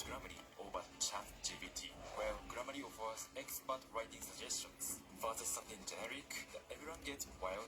Grammarly over ChatGPT, where Grammarly offers expert writing suggestions versus something generic that everyone gets while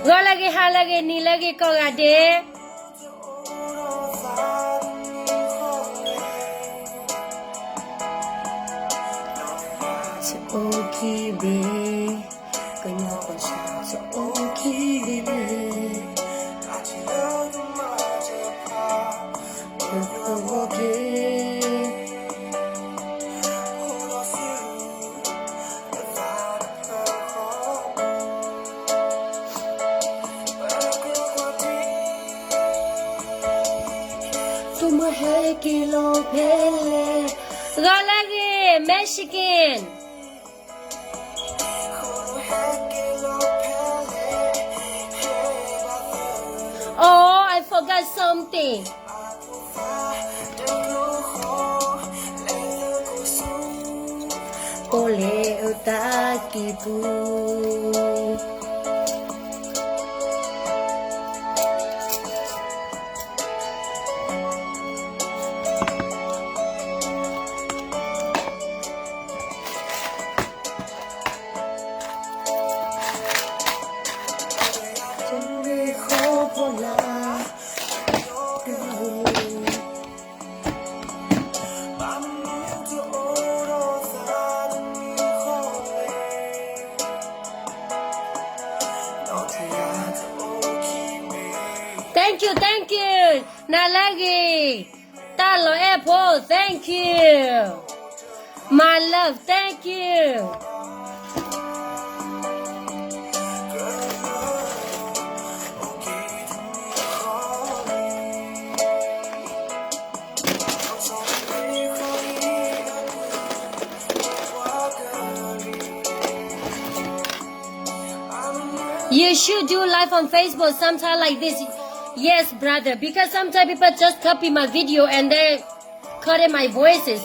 G'lagh geh, halagh geh, nilagh geh, kawgade. G'lagh geh, Michigan. Oh, I forgot something. Ole uta kipu. Thank you, thank you. နၤလၢအဂ့ၤ, တၢ်လီၤအဲၣ်ဖိ, thank you. My love, thank you. เออ you should do live on Facebook sometime like this. Yes, brother, because sometimes people just copy my video and then cut in my voices.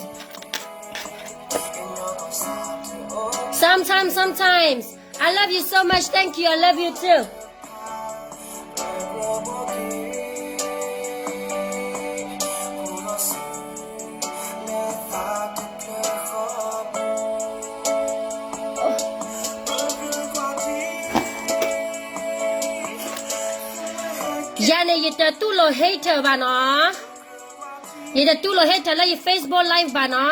Sometimes, sometimes. I love you so much. Thank you. I love you too. ယၤန့ၣ် ယတတူၢ်လိာ် hater ဘၣ်နီၤ. ယတတူၢ်လိာ် hater လၢယ Facebook Live ဘၣ်နီ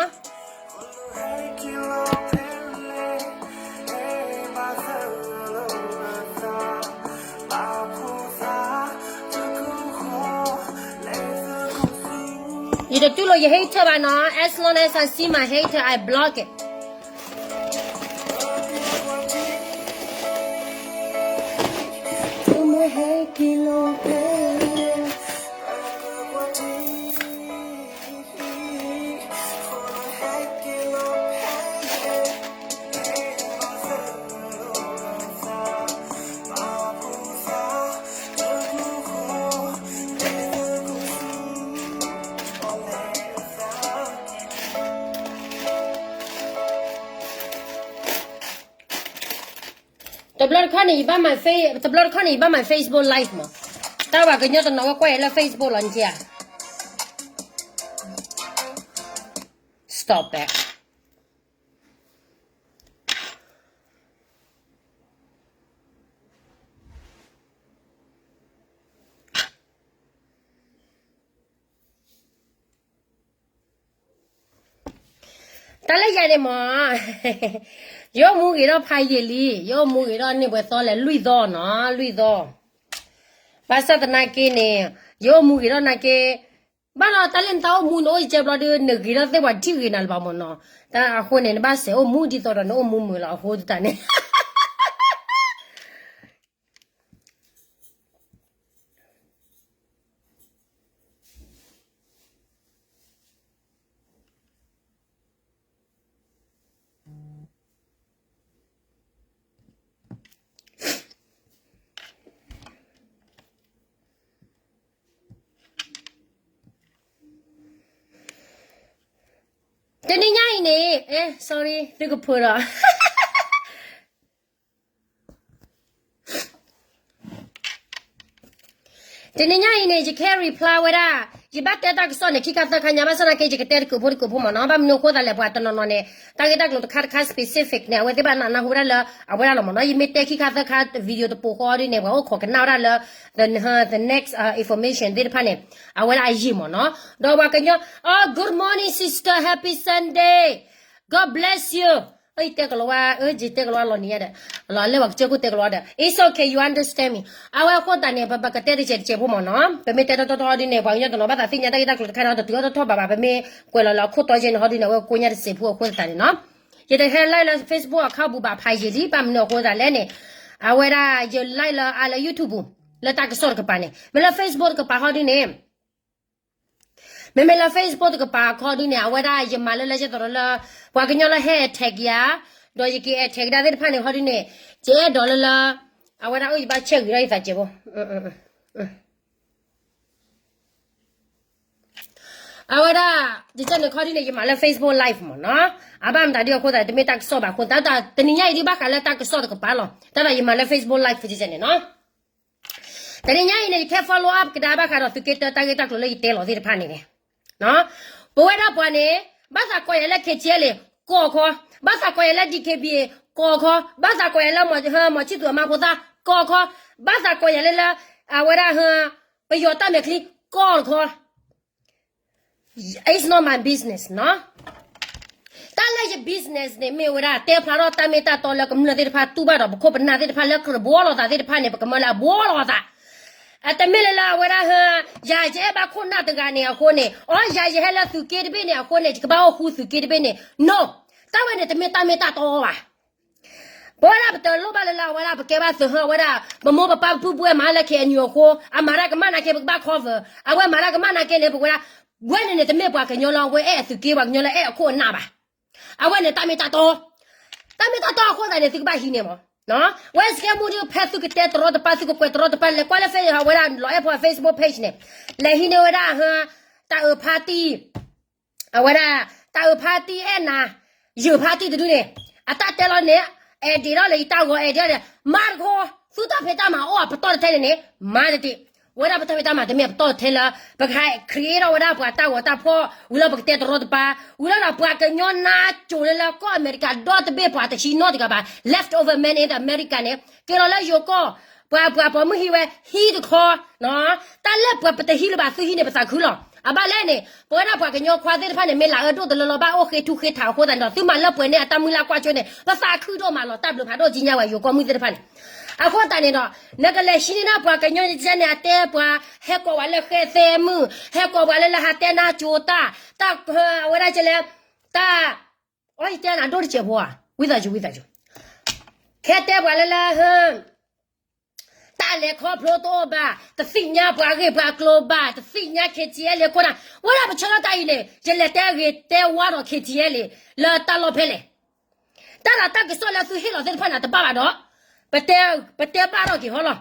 ၤ. ယတတူၢ်လိာ်ယ hater ဘၣ်နီၤ. As long as I see my hater, I block it. Stop တဘျီတခီၣ်န့ၣ် ယဘၣ်မၤ Facebook Live မး. တၢ်ဘၣ်ကညီတနီၤဝဲကွၢ်အံၤလၢ Facebook လီၤ နက့ဧါ. Stop it. တၢ်လၢယၤန့ၣ်မး, ယအိၣ်မူဂ့ၤထီၣ်ဖးယံာ်လံ, ယအိၣ်မူဂ့ၤထီၣ်န့ၢ်ပှဲၤသီလဲၣ် လွံၢ်သီနီၤ, လွံၢ်သီ. ဘၣ်ဆၣ်သနာ်က့န့ၣ်, ယအိၣ်မူဂ့ၤထီၣ်နာ်က့, ဘၣ်ဒီးတၢ်လၢနတၢ်အိၣ်မူနအိၣ်ကဲဘျီဒီး နဂ့ၤထီၣ်သ့ၣ်ပှၤထံၣ်ဂ့ၤနၤလၢၤဘၣ်မးနီၤ, တၢ်အဃိန့ၣ် နဘၣ်စဲးအိၣ်မူဒ်သိးဒီးနအိၣ်မူမုာ်လီၤအဃိသတးန့ၣ် တနံၤညါအံၤန့ၣ်, အဲ, sorry, သုကဖိဒီး တနံၤညါအံၤန့ၣ် ယကဟဲ reply ဝဲဒၣ်, ယဘၣ်တဲတၢ်ကစီၣ်န့ၣ် ခံခါသၢခါညါ ဘၣ်ဆၣ်သနာ်က့ ယကတဲတကိးဖိတကိးဖိမးနီၤ, ဘၣ်မနုၤအဃိသတးလဲၣ် ပှၤတနီၤနီၤန့ၣ်, တၢ်ဂ့ၢ်တၢ်ကျိၤတခါတခါ specific န့ၣ် အဝဲသ့ၣ်ဘၣ်နးနးဟူဝဲဒၣ်လၢ အဝဲဒၣ်လီၤမးနီၤ, ယမ့ၢ်တဲခံခါသၢခါ video တပိာ်ဃီဒ်န့ၣ် ပှၤအိၣ်ခိးကနၣ်ဝဲဒၣ်လၢ the, the next, uh, information သ့ၣ်တဖၣ်န့ၣ်, အဝဲဒၣ်အယံာ်မးနီၤ, ဒီးပှၤကညီ, oh, good morning sister, happy Sunday, God bless you. အတဲကလီၤဝဲ, ယတဲကလီၤဝဲလီၤနံၤယါဒီး, လီၤလဲၤဝဲကစၢၢ်ခိၣ်တဲကလီၤဝဲဒီး it's okay, you understand me. အဝဲအဃိသတးန့ၣ် ပကတဲတစဲးတစဲးဖိမးနီၤ, ပမ့ၢ်တဲတီတီတီဟီဒ်န့ၣ် ပှၤကညီတနီၤဘၣ်သးသ့ၣ်ညါတၢ်ဂ့ၢ်တၢ်ကျိၤတခါန့ၣ် တတုၤအီၤတထီၣ်ဘၣ်ဘၣ်, ပမ့ၢ်ကွဲးလီၤလၢအခိၣ်တီယဲန့ၣ်ဟီဒ်န့ၣ် အဝဲကိးညါတစဲးဖိအဃိသတးန့ၣ်နီၤ, ယတဟဲ live လၢ Facebook account ပူၤဘၣ်ဖးယံာ်လံ, ဘၣ်မနုၤအဃိသတးလဲၣ်န့ၣ်, အဝဲဒၣ်ယ live လၢအလၢ YouTube ပူၤ, လၢတၢ်ကစီၣ်တကပၤန့ၣ်, မ့ၢ်လၢ Facebook တကပၤဟီဒ်န့ၣ် မ့မ့ၢ်လၢ Facebook တကပၤခီဒ်န့ၣ် အဝဲဒၣ်ယမၤလၢလၢယသရၣ်လၢ ပှၤကညီလၢဟဲ attack ယၤ, ဒီးယက့ၤ attack ဒၣ်သ့ၣ်တဖၣ်န့ၣ် ဟီဒ်န့ၣ်, ယအဲၣ်ဒိးလၢလၢ, အဝဲဒၣ်အိၣ်ယဘၣ်ဆဲးဂံၤထီၣ်ယသးစဲးဖိ, အဝဲဒၣ်, ယကန့ၣ်ခီဒ်န့ၣ် ယမၤလၢ Facebook Live မးနီၤ, အဘၣ်မတၤဒ်အဃိသတး တမ့ၢ်တၢ်ကစီၣ်ဘၣ်အဃိသတး တနံၤညါအံၤဒ်ဘၣ်ဃးလၢတၢ်ကစီၣ်တကပၤလီၤ, တၢ်ဘၣ်ယမၤလၢ Facebook Live ယကန့ၣ်နီၤ တနံၤညါအံၤန့ၣ် ယကဲ follow up ကဒါဘၣ်ဃးဒီးသုးက့တၢတၢ်ဂ့ၢ်တၢ်ကျိၤလၢယတဲလီၤသ့ၣ်တဖၣ်န့ၣ်န့ၣ်, ပဝဲဒၣ်ပှၤန့ၣ်, ဘၣ်သးကိးယၤလၢ KTLA ကိးခီ, ဘၣ်သးကိးယၤလၢ DKBA ကိးခီ, ဘၣ်သးကိးယၤလၢ မီၤဆံသူးအမါဖိသၣ် ကိးခီ, ဘၣ်သးကိးယၤလၢလၢ, အဝဲဒၣ်ဟ, ပယီၤတၢ်မဲာ်ချံ ကိးခီ It's not my business နီၤ, တၢ်လၢယ business န့ၣ် မ့ၢ်ဝဲဒၣ် တဲဖျါထီၣ်တၢ်မ့ၢ်တၢ်တီလၢကမျၢၢ်သ့ၣ်တဖၣ်တူၢ်ဘၣ်ဒီး ပခိၣ်ပနၢ်သ့ၣ်တဖၣ်လၢကဘှီလိာ်သးသ့ၣ်တဖၣ်န့ၣ် ပကမၢလၢအဘှီလိာ်သး, အတမ့ၢ်လၢလၢအဝဲဒၣ်ဟ, ယၤယအဲၣ်ဘၣ်ခိၣ်နၢ်တဂၤန့ၣ်အဃိန့ၣ်, အီ ယၤယဟဲလၢသုးက့တဘ့ၣ်န့ၣ်အဃိန့ၣ် ယကဘၣ်အိၣ်ဃူသုးက့တဘ့ၣ်န့ၣ်, no, တၢ်ဝဲန့ၣ်တမ့ၢ်တၢ်မ့ၢ်တၢ်တီဘၣ် ပဝဲဒၣ်ပတလိၣ်ဘၣ်လၢလၢအဝဲဒၣ် ပကဲဘၣ်သုးဟၢအဝဲဒၣ်, ပမိၢ်ပပၢ်ပပုၢ်ပဝဲၢ်မၤလၢ KNU အဃိ, အမၤတၢ်ကမၣ်နာ်က့ ပကဘၣ် cover, အဝဲမၤတၢ်ကမၣ်နာ်က့န့ၣ် ပဝဲဒၣ်, ဝဲန့ၣ်န့ၣ် တမ့ၢ်ပှၤကညီလၢအဝဲအဲၣ်အသုးက့ ပှၤကညီလၢအဲၣ်အခိၣ်အနၢ်ဘၣ်. အဝဲန့ၣ်တၢ်မ့ၢ်တၢ်တီ, တၢ်မ့ၢ်တၢ်တီအဃိသတးန့ၣ် သုကဘၣ်ဟံးန့ၢ်မး, ဝဲစကဲမူဒုး ဖဲသုကတဲတရီတပါ သုကကွဲးတရီတပါ လဲၤကွၢ်လၢ Facebook page န့ၣ်, လဲၤဟံးန့ၢ်ဝဲဒၣ်ဟ, တၢ်အုးဖါတံၢ် အဝဲဒၣ်, တၢ်အုးဖါတံၢ်အဲၣ်နၤ, ယုၢ်ဖါတံၢ်တဒုန့ၣ်, အတၢ်တဲလီၤန့ၣ်, အဲၣ်ဒိးလၢယတၢ်ဂီၤအဲၣ်ဒိးန့ၣ်, မၤတခီ, သုတၢ်ဖံးတၢ်မၤအိၣ်အပတီၢ်တထဲန့ၣ်န့ၣ်, မၤတတ့ၢ်, ဝဲဒၣ်ပတၢ်ဖံးတၢ်မၤတမ့ၢ်အပတီၢ်တထဲလၢ, ပကဟဲ create ထီၣ်ဝဲဒၣ်ပှၤတၢ်ဂီၤတၢ်ဖီၣ်, ဝံၤလၢပကတဲတရီတပါ, ဝံၤလၢဒီးပှၤကညီနါကိၤလၢလၢကီၢ်အမဲရကၤဒီတဘ့ၣ်ပှၤတဆံနီတဂၤဘၣ်, left over man in America န့ၣ်, က့ၤလီၤလၢယိၤကီၢ်, ပှၤပှၤပိာ်မုၣ်ဟံးဝဲ, ဟံးတခီ တၢ်လၢပှၤပတဟံးလၢၤဘၣ်သုဟံးန့ၣ် ပသးခုလီၤ. အဘၣ်လဲၣ်န့ၣ် ပဝဲဒၣ်ပှၤကညီခွါသ့ၣ်တဖၣ်န့ၣ် မ့ၢ်လၢအၢဒိၣ်တလၢလီၤဘၣ်အိၣ်ဃ့ထူဃ့ထးအဃိသတးန့ၣ်ဒီး သုမၤလၢပှဲၤန့ၢ်အတၢ်မုၢ်လၢ်ကွၢ်စိန့ၣ် ပသးခုဒိၣ်မးလီၤ. တၢ်ဘျုးဖးဒိၣ်ကံညါဝဲယိၤကီၢ်မုၣ်သ့ၣ်တဖၣ်န့ၣ်. အဃိသတးန့ၣ်ဒီး နကလဲၤဟံးန့ၢ်ဒၣ်ပှၤကညီန့ၣ် အတဲပှၤ ဟဲကိးဝဲလၢဃဲသဲမုၣ်, ဟဲကိးပှၤလၢလၢဟးတဲနါကိၤတၢ်, တၢ်အဝဲဒၣ်ကလဲၣ်, တၢ်, အီယတဲနၤဒိၣ်တစဲးဖိဧါ, ဝံသးစူၤ ဝံသးစူၤ, ခဲတဲပှၤလၢလၢ တၢ်လဲၤခီဖျိတအိၣ်ဘၣ်, တသ့ၣ်ညါပှၤဂ့ၢ်ပှၤကျိၤဘၣ်, တသ့ၣ်ညါ KTLA ခိၣ်နၢ်, ဝဲဒၣ်ပဆၢထီၣ်တၢ်အံၤန့ၣ် ယလဲၤတဲဂ့ၤတဲဝါဒီး KTLA လၢတၢ်လီၢ်ဖဲလဲၣ်. တၢ်လၢတၢ်ကစီၣ်လၢသုဟ့ၣ်လီၤသ့ၣ်တဖၣ်န့ၣ် တဘၣ်ဘၣ်ဒီး, ပတဲဘၣ်ထီၣ်က့ၤဟီလီၤ.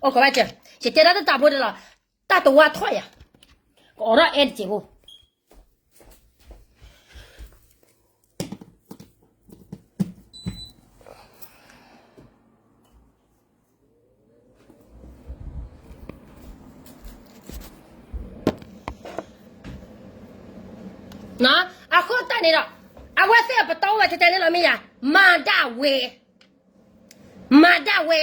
အိၣ်ခိးဘၣ်စၢၤ, ယတဲဒၣ်တၢ်တၢ်ဖိတလီၤ, တၢ်တဝါထီၣ်ယၤ, ကအိးထီၣ်အဲၣ်တစဲးဖိ အဃိသတးန့ၣ်ဒီး, အဝဲသ့ၣ်အပတီၢ်အိၣ်ဝဲထဲထဲန့ၣ်လီၤမ့ၢ်ယၤ, မၤဒၣ်ဝဲ, မၤဒၣ်ဝဲ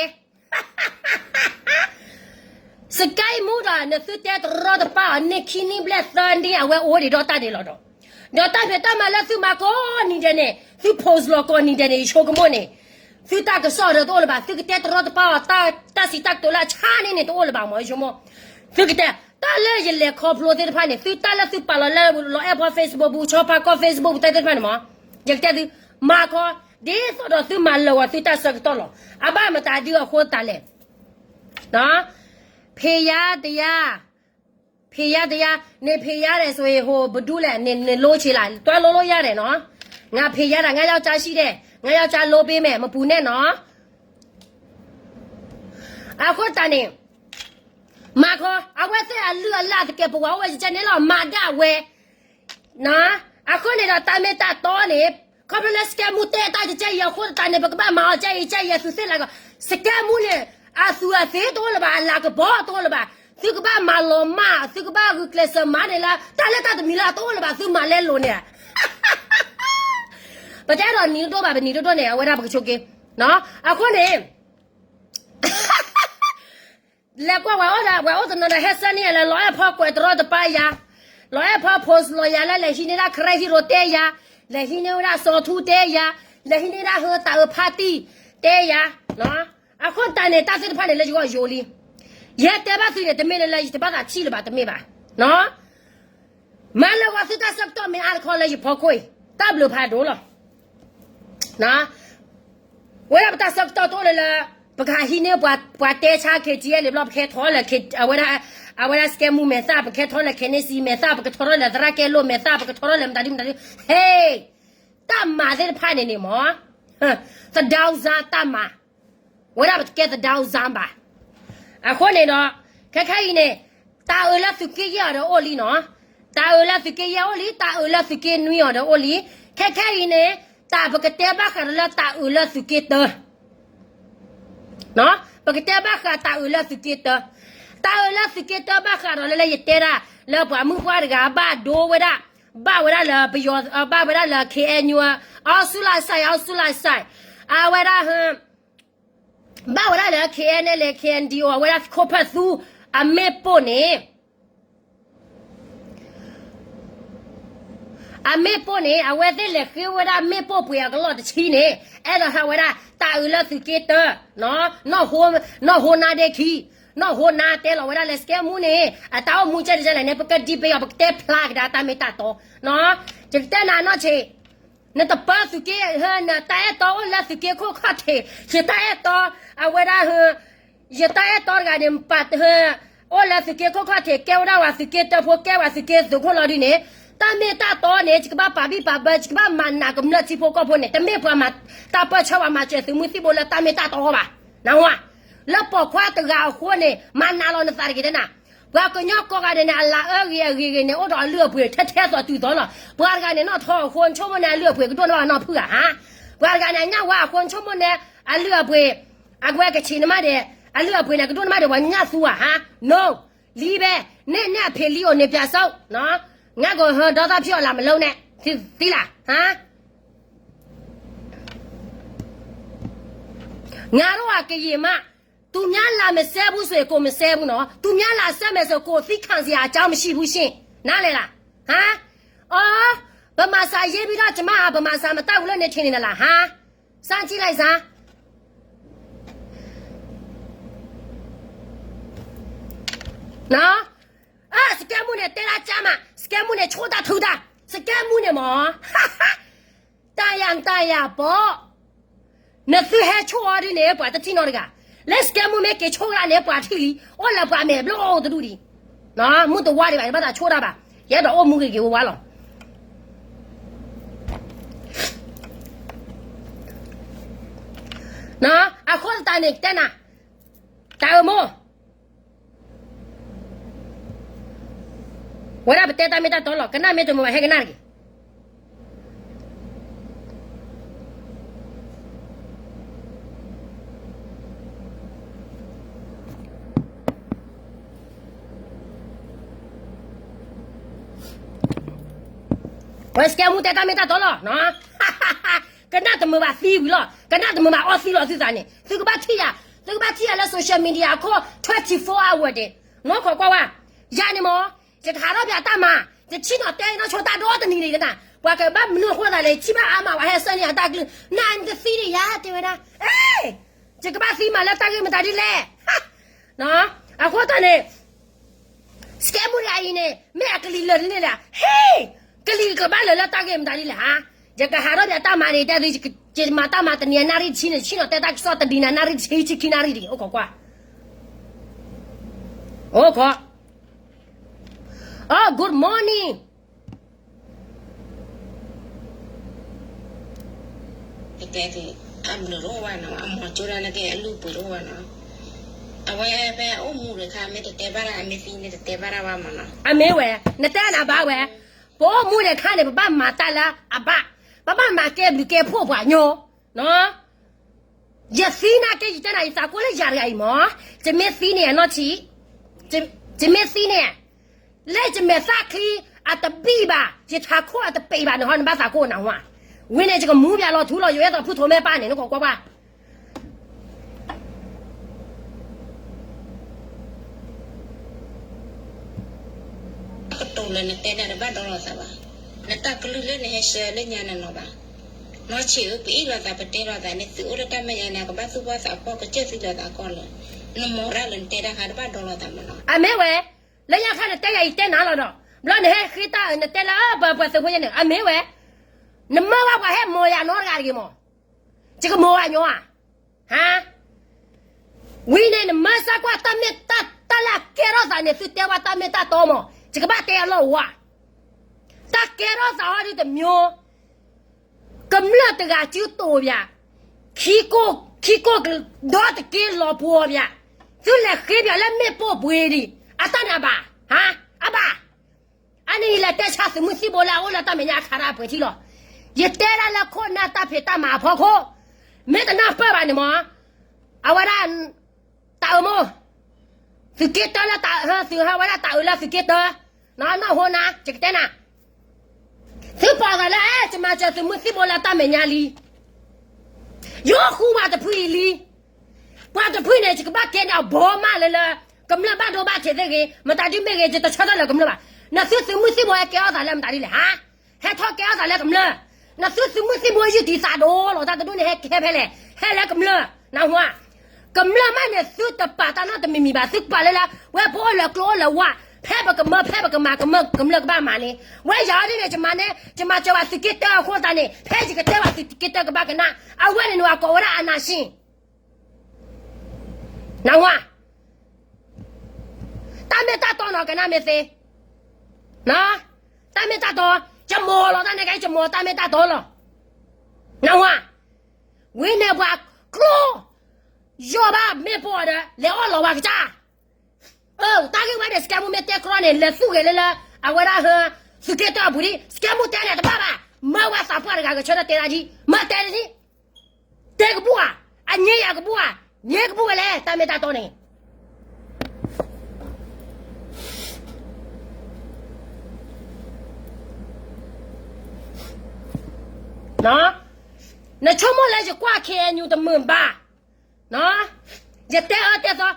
စကဲမူဒီး နသုတဲတရီတပါအီၤ နံၣ်ခံနံၣ်ဘျဲၣ်သၢနံၣ် အဝဲအိၣ်ဒံးဒီးတၢ်ဒံးလီၤဒီး, ဒီးတၢ်ဖံးတၢ်မၤလၢသုမၤကိးနံၤဒဲးန့ၣ် သု post လီၤကိးနံၤဒဲးန့ၣ် ယဆိကမိၣ်န့ၣ် သုတၢ်ကစီၣ်ဒီးတအိၣ်လၢၤဘၣ်, သုကတဲတရီတပါအီၤ တၢ်စံးတၢ်ကတိၤလၢအဆါန့ၣ်န့ၣ် တအိၣ်လၢၤဘၣ်မၢ် ယဆိကမိၣ်. သုကတဲ တၢ်လၢယလဲၤခီဖျိသ့ၣ်တဖၣ်န့ၣ် သုတၢ်လၢသုပာ်လီၤလၢ လီၤအဲၣ်ဖီ Facebook ပူၤ ဆီဖါကီၢ် Facebook ပူၤ တၢ်သ့ၣ်တဖၣ်န့ၣ်မၢ် ယကတဲသု မၤခီ ဒ်သိးဒီးသုမၤလၢာ်ဝဲသုတၢ်ဆၢကတီၢ်လီၤ. အဘၣ်မတၤဒုအဃိသတးလဲၣ် ဖံးယါတယါ, ဖံးယါတယါ, န့ၣ်ဖံးယါဒီး စိၤဟ့ၣ်ဟိၣ် ပဒူလဲၣ်, န့ၣ်လိဆံးလၢ်, တွၢ်လိလိယါဒီးနီၤ, ငါဖံးယါဒီး ငါယောက်ျားရှိတယ်, ငါယောက်ျားလိပေးမယ်, မပူၤနဲၣ်နီၤ. အဃိသတးန့ၣ် မၤခီ အဝဲသ့ၣ်အလုၢ်အလၢ်သကဲးပဝးအိၣ်ဝဲကကဲန့ၣ်လီၤ မၤဒၣ်ဝဲ အဃိန့ၣ်ဒီးတၢ်မ့ၢ်တၢ်တီန့ၣ် ခီဖျိလၢစကဲမူတဲတၢ်ကကဲအံၤအဃိသတးန့ၣ် ပကဘၣ်မၤအီၤကဲအံၤကဲအံၤအသူးသ့ၣ်လၢကီး, စကဲမူန့ၣ် အသူးအသ့ၣ်တအိၣ်လၢၤဘၣ်, အလၤကပီၤတအိၣ်လၢၤဘၣ်, သုကဘၣ်မၤလီၤမၢ် သုကဘၣ်ဂုာ်ကျဲးစၢးမၤန့ၣ်လၢ တၢ်လၢတၢ်တမံၤလၢအတအိၣ်လၢၤဘၣ် သုမၤလဲလိာ်န့ၣ် ပတဲဒီးနံၤတဒိၣ်ဘၣ် ပနံၤတဒိၣ်န့ၣ် အဝဲဒၣ်ပကဆိးက့, အဃိန့ၣ် လဲၤကွၢ်ဝဲအိၣ်ဒီး ဝဲအိၣ်တနီၤဒီးဟဲစဲန့ၢ်ယၤလၢ လီၤအဲၣ်ဖီကွဲးတရီတပါယၤ, လီၤအဲၣ်ဖီ post လီၤယၤလၢ လဲၤဟံးန့ၢ်ဒၣ် ခရဲဟံးရိၤတဲယၤ, လဲၤဟံးန့ၢ်ဝဲဒၣ်စီၤထူတဲယၤ, လဲၤဟံးန့ၢ်ဒၣ်ဟၢတၢ်အၢဖါတံၢ်တဲယၤ, အဃိတၢ်န့ၣ် တၢ်သ့ၣ်တဖၣ်န့ၣ်လၢယဂီၢ်ယိၤလံ, ယဟဲတဲဘၣ်သုန့ၣ် တမ့ၢ်လၢလၢယတဘၣ်သးထံၣ်လၢၤဘၣ် တမ့ၢ်ဘၣ် မၤလၢဂီၤသုတၢ်ဆၢကတီၢ်မ့ၢ်အါတခီလၢယဖီခိၣ်အံၤ တၢ်ဘျုးဖးဒိၣ်လီၤ. ဝဲဒၣ်ပတၢ်ဆၢကတီၢ်တအိၣ်လၢလၢ ပကဟးဟံးန့ၢ်ပှၤတဲဆါ ခ့တံၢ်အဲလ့ၣ်ဘျီ ပကဟဲထီၣ်လၢ အဝဲဒၣ် အဝဲဒၣ်စကဲမူမဲာ်သၣ် ပကဟဲထီၣ်လၢ ခဲန့ၣ်စံမဲာ်သၣ် ပကထီၣ်ထီၣ်လၢသရၣ်ကဲလိာ်မဲာ်သၣ် ပကထီၣ်ထီၣ်လၢမတၤဒုမတၤဒု ဟဲ တၢ်မၤသ့ၣ်တဖၣ်န့ၣ်န့ၣ်မၢ် သဒၣ်စၢ်တၢ်မၤ ဝဲဒၣ်ပတကဲသဒၣ်စၢ်ဘၣ်. အဃိန့ၣ်ဒီး ခဲခဲအံၤန့ၣ် တၢ်အၢလၢသုးက့ယဲၢ်အီၤဒီးအိၣ်လံနီၤ, တၢ်အၢလၢသုးက့ယဲၢ်အိၣ်လံ တၢ်အၢလၢသုးက့နွံအီၤဒီးအိၣ်လံ, ခဲခဲအံၤန့ၣ် တၢ်ပကတဲဘၣ်ဃးဒီးလၢတၢ်အၢလၢသုးက့တၢ ပကတဲဘၣ်ဃးတၢ်အၢလၢသုးက့တၢ, တၢ်အၢလၢသုးက့တၢဘၣ်ဃးဒီးလၢလၢယတဲဒၣ် လၢပှၤမုၣ်ပှၢ်တဂၤဘၣ်ဒိဝဲဒၣ်, ဘၣ်ဝဲဒၣ်လၢပယီၤ ဘၣ်ဝဲဒၣ်လၢ ခ့အဲၣ်ယူၣ် အီစူၣ်လၢ်စဲး အီစူၣ်လၢ်စဲး, အဝဲဒၣ် ဘၣ်ဝဲဒၣ်လၢ ခ့အဲၣ်ယူၣ် လၢ ခ့အဲၣ်ယူၣ် အဝဲဒၣ်ခိၣ်ဖၢၣ်သူ အမ့ၣ်ပိၢ်န့ၣ် အမ့ၣ်ပိၢ်န့ၣ် အဝဲသ့ၣ်လဲၤဃ့ဝဲဒၣ်မ့ၣ်ပိၢ်ပှ့ၤအကလီၢ်တဆံန့ၣ် အဲၣ်ဒိးဟးဝဲဒၣ်တၢ်အၢလၢသုးက့တၢ, နီၢ်ဟိနါဒ့ခံ, နီၢ်ဟိနါတဲလီၤဝဲဒၣ်လၢစကဲမူန့ၣ် အတၢ်အိၣ်မူကဲဒ်လဲၣ်န့ၣ် ပကဒံးပယီၤ ပကတဲဖျါကဒါတၢ်မ့ၢ်တၢ်တီ, ယကတဲနၤနီၢ်ဆံး, နတပၢသုးက့ နတၢ်အဲၣ်တီအိၣ်လၢသုးက့ခိၣ်ခီၣ်ထံး, ယတၢ်အဲၣ်တီ အဝဲဒၣ် ယတၢ်အဲၣ်တီတဂၤန့ၣ် ပာ် အိၣ်လၢသုးက့ခိၣ်ခီၣ်ထံး ကဲဝဲဒၣ်ပှၤသုးက့တၢဖိ ကဲပှၤသုးက့သုးခိၣ်လီၤဒ်န့ၣ်, တၢ်မ့ၢ်တၢ်တီန့ၣ် ယကဘၣ်ပာ်ဘံၣ်ပာ်ဘၢ ယကဘၣ်မၤနးကမျၢၢ်ထံဖိကီၢ်ဖိန့ၣ် တမ့ၢ်ပှၤမၤတၢ်ပၢၢ်ဆၢ ပှၤမၤစၢၤသုးမုၢ်သံၣ်ဘိလၢတၢ်မ့ၢ်တၢ်တီဘၣ်. နဝၤ, လၢပိာ်ခွါတဂၤအဃိန့ၣ် မၤနးလီၤနသးတဂ့ၤတနၤ, ပှၤကညီကိးဂၤဒဲးန့ၣ် အလၤအၢဂ့ၤအဂ့ၤဂ့ၤန့ၣ် အိၣ်ဒီးအလုၢ်အပှ့ၤထဲထဲသိးတုၤသိးလီၤ. ပှၤတဂၤန့ၣ် နီၣ်ထီၣ်အဃိ နဆိကမိၣ်န့ၣ် အလုၢ်အပှ့ၤကဒိၣ်န့ၢ်ဘၣ်နီၢ်ဖုးဧါ, ဟါ, ပှၤတဂၤန့ၣ် အညၣ်ဝါအဃိ နဆိကမိၣ်န့ၣ် အလုၢ်အပှ့ၤ အကွဲကဆံးန့ၣ်မးဒီး အလုၢ်အပှ့ၤန့ၣ် ကဒိၣ်န့ၢ်မးဒီး ပှၤညၣ်သူဧါ ဟါ, နီၢ်, လံဘဲ, န့ၣ်န့ၣ်အဖံးလံအိၣ်န့ၣ် ပၠးစိ, ငါကဟၢဒီသီဖၠီၣ်အလၤမလိန့ၣ် သံလၢ်, ဟါ ငါတို့ကရင်မး, သူများလာမစဲဘူးဆိုရင် ကိုယ်မစဲဘူးနော်, သူများလာစဲမယ်ဆိုရင် ကိုယ်သီးခံစရာအကြောင်းမရှိဘူးရှင့်, နားလည်လား, ဟါ, အော်, ဗမာစာရေးပြီးတော့ ကျမက ဗမာစာမတတ်ဘူးလို့ နေထင်နေလား, ဟါ, စမ်းကြည့်လိုက်စမ်း. နော်, အဲ, စကဲမူန့ၣ် တဲဒၣ်ကၢ်မး, စကဲမူန့ၣ် ဆိၣ်တၢ်ထုတၢ်, စကဲမူန့ၣ်မး တၢ်ယၤတၢ်ယၤပီၤ, နသုဟဲဆိၣ်အီၤဒ်န့ၣ် ပှၤတထံၣ်နီတဂၤ, လၢစကဲမူမ့ၢ်က့ၤဆိၣ်ဂၤန့ၣ် ပှၤထံၣ်လံ, အိၣ်လၢပှၤမဲာ်ဘျီၣ်တဒူၣ်ဒံး, မုၢ်တဝါဒံးဘၣ် တဘၣ်သးဆိၣ်တၢ်ဘၣ်, ယအဲၣ်ဒိးအိၣ်မူဂ့ၤဂ့ၤဝါဝါလီၤ. အဃိသတးန့ၣ် တဲနၤ, တၢ်အၢမိၢ် ဝဲဒၣ်ပတဲတၢ်မ့ၢ်တၢ်တီလီၤ, ကနၣ်မ့ၢ်တမုာ်ဘၣ်ဟဲကနၣ်တက့ၢ်. ပှၤစကဲမူတဲတၢ်မ့ၢ်တၢ်တီလီၤ, ကနၣ်တမုာ်ဘၣ်သံဝံၤလီၤ, ကနၣ်တမုာ်ဘၣ်အီသံလီၤသုသးန့ၣ်, သုကဘၣ်ထံၣ်ယၤ, သုကဘၣ်ထံၣ်ယၤလၢ social media အခိၣ် twenty-four hour ဒဲး, နီၢ်ခိးကွၢ်ဝဲ, ယၤန့ၣ်မး, ယကဟးထီၣ်ပၠးတၢ်မၤ, ယဆ့ၣ်နီၤတဲနီၢ်ဆိတၢ်ဒီတနံၤန့ၣ်ကနၣ်, ပှၤကဘၣ်မနုၤအဃိသးလဲၣ်, ဆ့ၣ်ဘၣ်အါမး ပှၤဟဲဆှၢန့ၢ်အတၢ်ကလုၢ်, နနတသံဒံးယၤ တဲဝဲဒၣ်, အဲ, ယကဘၣ်သံမးလၢတၢ်ဂ့ၢ်မတၤဒ်လဲၣ်, အဃိသတးန့ၣ် စကဲမူတဂၤအံၤန့ၣ် မ့ၢ်အကလံၤလၢာ်တန့ၢ်လဲၣ်, ဟ့ၣ်, ကလံၤကဘၣ်လၢာ်လၢတၢ်ဂ့ၢ်မတၤဒ်လဲၣ်ဧါ, ယကဟးထီၣ်ပတၢ်မၤန့ၣ် တဲသု, ယမၤတၢ်မၤတနံၤအနၣ်ရံၣ်တဆံန့ၣ် ဆ့ၣ်နီၤတဲတၢ်ကစီၣ်တနံၤန့ၣ် အနၣ်ရံၣ်တဆံ ဆံခံနၣ်ရံၣ်တဂ့ၤ, အိၣ်ခိးကွၢ်, အိၣ်ခိး, အိ, good morning. အဘျုးတအိၣ်ဘၣ်နီၤ, အမိၢ်ကၠိဒၣ်န့ၣ်က့ အလုၢ်အပှ့ၤတအိၣ်ဘၣ်နီၤ, အဝဲဖဲအိၣ်မူတခါ မ့ၢ်တတဲဘၣ်တၢ် အမ့ၢ်သံန့ၣ် တတဲဘၣ်တၢ်ဘၣ်မးနီၤ, အမ့ၢ်ဝဲ, နတဲနၤဘၣ်ဝဲ, ပအိၣ်မူတခါန့ၣ် ပဘၣ်မၤတၢ်လၢအဘၣ်, ပဘၣ်မၤကဲဘျုးကဲဖှိၣ်ပှၤကညီ, ယသံနာ်က့ ယတဲနၤ ယသးကိၢ်လၢယၤတဂၤအံၤမး, ယမ့ၢ်သံန့ၣ် အနီၢ်ထံး, ယမ့ၢ်သံန့ၣ် လၢယမဲာ်သၣ်ချံအတဘံၣ်ဘၣ်, ယထးခိၣ်အတပံးဘၣ်န့ၣ်ဟီ နဘၣ်သးကိၢ်နၢ်ဟူဧါ, ဝံၤန့ၣ် ယကမူပၠးလီၤထူလီၤယိာ် အဲၣ်သိးဖုထိးမဲပၢ်န့ၣ် နကွၢ်ကွၢ်ကွၢ် ကတိၤလၢနတဲဒၣ်တဘၣ်ဒီလိာ်သးဘၣ်, နတၢ်ကလုၢ်လၢနဟဲဆှၢလၢညါနနီၤဘၣ်, နီၢ်ဆံးဧၢ ပအ့ၣ်လိာ်သး ပတဲလိာ်သးန့ၣ် သုအိၣ်လၢတၢ်မဲာ်ညါန့ၣ် ကဘၣ်သူၣ်ဘီၣ်သးဖှီၣ် ကစၢၢ်သံလိာ်သးကီၢ်လၢ, နမီၤဒၣ်လၢနတဲတၢ်ဟးတဘၣ်ဒီလိာ်သးမးနီၤ, အမ့ၢ်ဝဲ, လၢညါခါနတဲယၤအံၤတဲနၤလီၤဒီး, ဘျီနဟဲဃ့တၢ်အၢ နတဲလၢပှၤသုးဖိယဲန့ၣ် အမ့ၢ်ဝဲ, နမၢဝဲပှၤဟဲမီၤယၤနီတဂၤတဂ့ၤမး, ယကမီၤဝဲညီဧါ ဟါ, ဝံၤန့ၣ် နမၢစၢ်ကွၢ်တၢ်မ့ၢ်တၢ်တီလၢအကဲထီၣ်သးန့ၣ် သုတဲဝဲတၢ်မ့ၢ်တၢ်တီမး, ယကဘၣ်တဲအလီၢ်ဝါ, တၢ်ကဲထီၣ်သးဟီဒ်တမံၤ, ကမျၢၢ်တဂၤစုတိာ်ပၠး, ခံကိၢ်, ခံကိၢ်ဒီတက့ၢ်လီၤပှီၤပၠး, သုလဲၤဃ့ပၠးလၢမ့ၣ်ပိၢ်ပှ့ၤဒံး, အတၢ်န့ၣ်အဘၣ်, ဟါ, အဘၣ် အန့ၣ်ယလဲၤတဲဆါသုးမုၢ်သံၣ်ဘိလၢအအိၣ်လၢတၢ်မဲာ်ညါအခါရၢအပှဲၤထံလီၤ, ယတဲဒၣ်လၢခိၣ်နၢ်တၢ်ဖံးတၢ်မၤအဖီခိၣ်, မ့ၢ်တနၢ်ပၢၢ်ဘၣ်န့ၣ်မး, အဝဲဒၣ်, တၢ်အၢမိၢ်, သုးက့တၢလၢတၢ်အၢ, သုးဟးဝဲဒၣ်တၢ်အၢလၢသုးက့တၢ, နီၢ်ဟူနၤ ယကတဲနၤ, သုပာ်သးလၢ ယမၤစၢၤသုးမုၢ်သံၣ်ဘိလၢတၢ်မဲာ်ညါလံ ယဃူပှၤတဖုအံၤလံ, ပှၤတဖုန့ၣ် ယကဘၣ်ကဲန့ၣ်အဘီမးလၢလၢ, ကမျၢၢ်ဘၣ်ဒိဘၣ်ထံးသ့ၣ်ဂ့ၤ မတၤဒုမ့ၢ်ဂ့ၤ ယတဆၢထၢၣ်လၢကမျၢၢ်ဘၣ်, နသုသုးမုၢ်သံၣ်ဘိဟဲကဲထီၣ်သးလၢမတၤဒ်လဲၣ်ဟါ, ဟဲထီၣ်ကဲထီၣ်သးလၢကမျၢၢ်, နသုသုးမုၢ်သံၣ်ဘိယုၢ်တံာ်သးဒိၣ်လီၤ တၢ်တဒိၣ်န့ၣ်ဟဲကဲဖဲလဲၣ်, ဟဲလၢကမျၢၢ်, နၢ်ဟူဧါ, ကမျၢၢ်မးန့ၣ် သုတပာ်တၢ်နီတမံၤမံၤဘၣ် သုကပာ်လၢလၢ, ဝဲပအိၣ်လၢကျိအိၣ်လၢဝါ, ဖဲပကမၢ ဖဲပကမၤ ကမၢ ကမျၢၢ်ကဘၣ်မၤန့ၣ်, ဝဲယၤဒ်န့ၣ် ယမၤန့ၣ် ယမၤစၢၤဘၣ်သုးက့တၢအဃိသတးန့ၣ် ဖဲယကတဲဘၣ်သုးက့တၢကဘၣ်ကနၣ်, အဝဲန့ၣ်န့ၣ် အကိးဝဲဒၣ် အနၢ်စ့ၣ် နၢ်ဟူဧါ, တၢ်မ့ၢ်တၢ်တီနီၤ ကနၣ်မ့ၢ်သ့, တၢ်မ့ၢ်တၢ်တီ, ယမီၤလီၤတၢ်န့ၣ်က ယမီၤတၢ်မ့ၢ်တၢ်တီလီၤ, နၢ်ဟူဧါ, ဝံၤန့ၣ်ပှၤကျိ ယီၢ်ဘၣ်မ့ၣ်ပိၢ်ဒီး လဲၤအီၣ်လီၤဝဲကစၢ်, အၢ တၢ်ဂ့ၢ်ဝဲန့ၣ် စကဲမူမ့ၢ်တဲကြီန့ၣ် လဲၤသူၣ်ဂ့ၤလၢလၢ အဝဲဒၣ်ဟၢ သုးက့တၢအပူၤဒ် စကဲမူတဲန့ၣ်တဘၣ်ဘၣ်, မၢဝဲသးပှၢ်တဂၤကဆၢထၢၣ်တဲဒၣ်ဒ် မၢတဲဒ် တဲကဘူၣ်ဧါ, အညဲယၤကဘူၣ်ဧါ, ညဲကဘူၣ်ဝဲလဲၣ် တၢ်မ့ၢ်တၢ်တီန့ၣ် နဆိကမိၣ်လၢယကွၢ် ခ့ၣ်အဲၣ်ယူၣ် တမုာ်ဘၣ်, ယတဲအၢတဲသီ,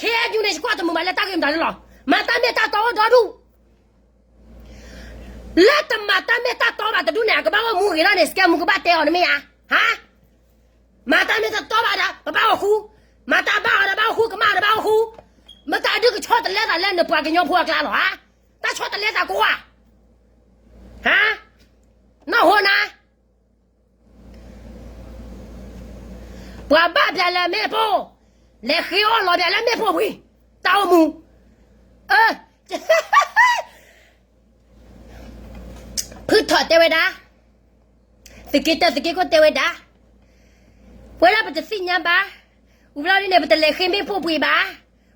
ခ့ၣ်အဲၣ်ယူၣ်န့ၣ် ယကွၢ်တမုာ်ဘၣ်လၢတၢ်ဂ့ၢ်မတၤလၢလီၤ, မၤတၢ်မ့ၢ်တၢ်တီအိၣ်ဒီဒူၣ်, လၢတမၤတၢ်မ့ၢ်တၢ်တီဘၣ်တဒူၣ်န့ၣ် အကဘၣ်အိၣ်မူဂ့ၤလီၤန့ၣ် စကဲမူကဘၣ်တဲအီၤန့ၣ်မ့ၢ်ဧါ, ဟါ, မၤတၢ်မ့ၢ်တၢ်တီဘၣ်ဒီး ပဘၣ်အိၣ်ဃူ, မၤတၢ်ဘၣ်အီၤဒီးဘၣ်အိၣ်ဃူ ကမၣ်အီၤဒီးဘၣ်အိၣ်ဃူ, မတၤဒုကဆီတလဲသးလၢနပှၤကညီဖိအကျါလီၤဧါ, တၢ်ဆီတလဲသးကိးဧါ, ဟါ, နၢ်ဟူနၤ ပှၤဘၣ်ပၠးလၢမ့ၣ်ပိၢ်, လဲၤဃ့အီၣ်လီၤပၠးလၢမ့ၣ်ပိၢ်ဝံၤ, တၢ်အိၣ်မူ, အၢ, ဖုထီၣ်တဲဝဲဒၣ်, သုးက့တၢ သုးက့ခိၣ်တဲဝဲဒၣ်, ပဝဲဒၣ်ပတသ့ၣ်ညါဘၣ်, ဝံၤဘျီဒ်န့ၣ် ပတလဲၤဃ့မ့ၣ်ပိၢ်ပှ့ၤဘၣ်,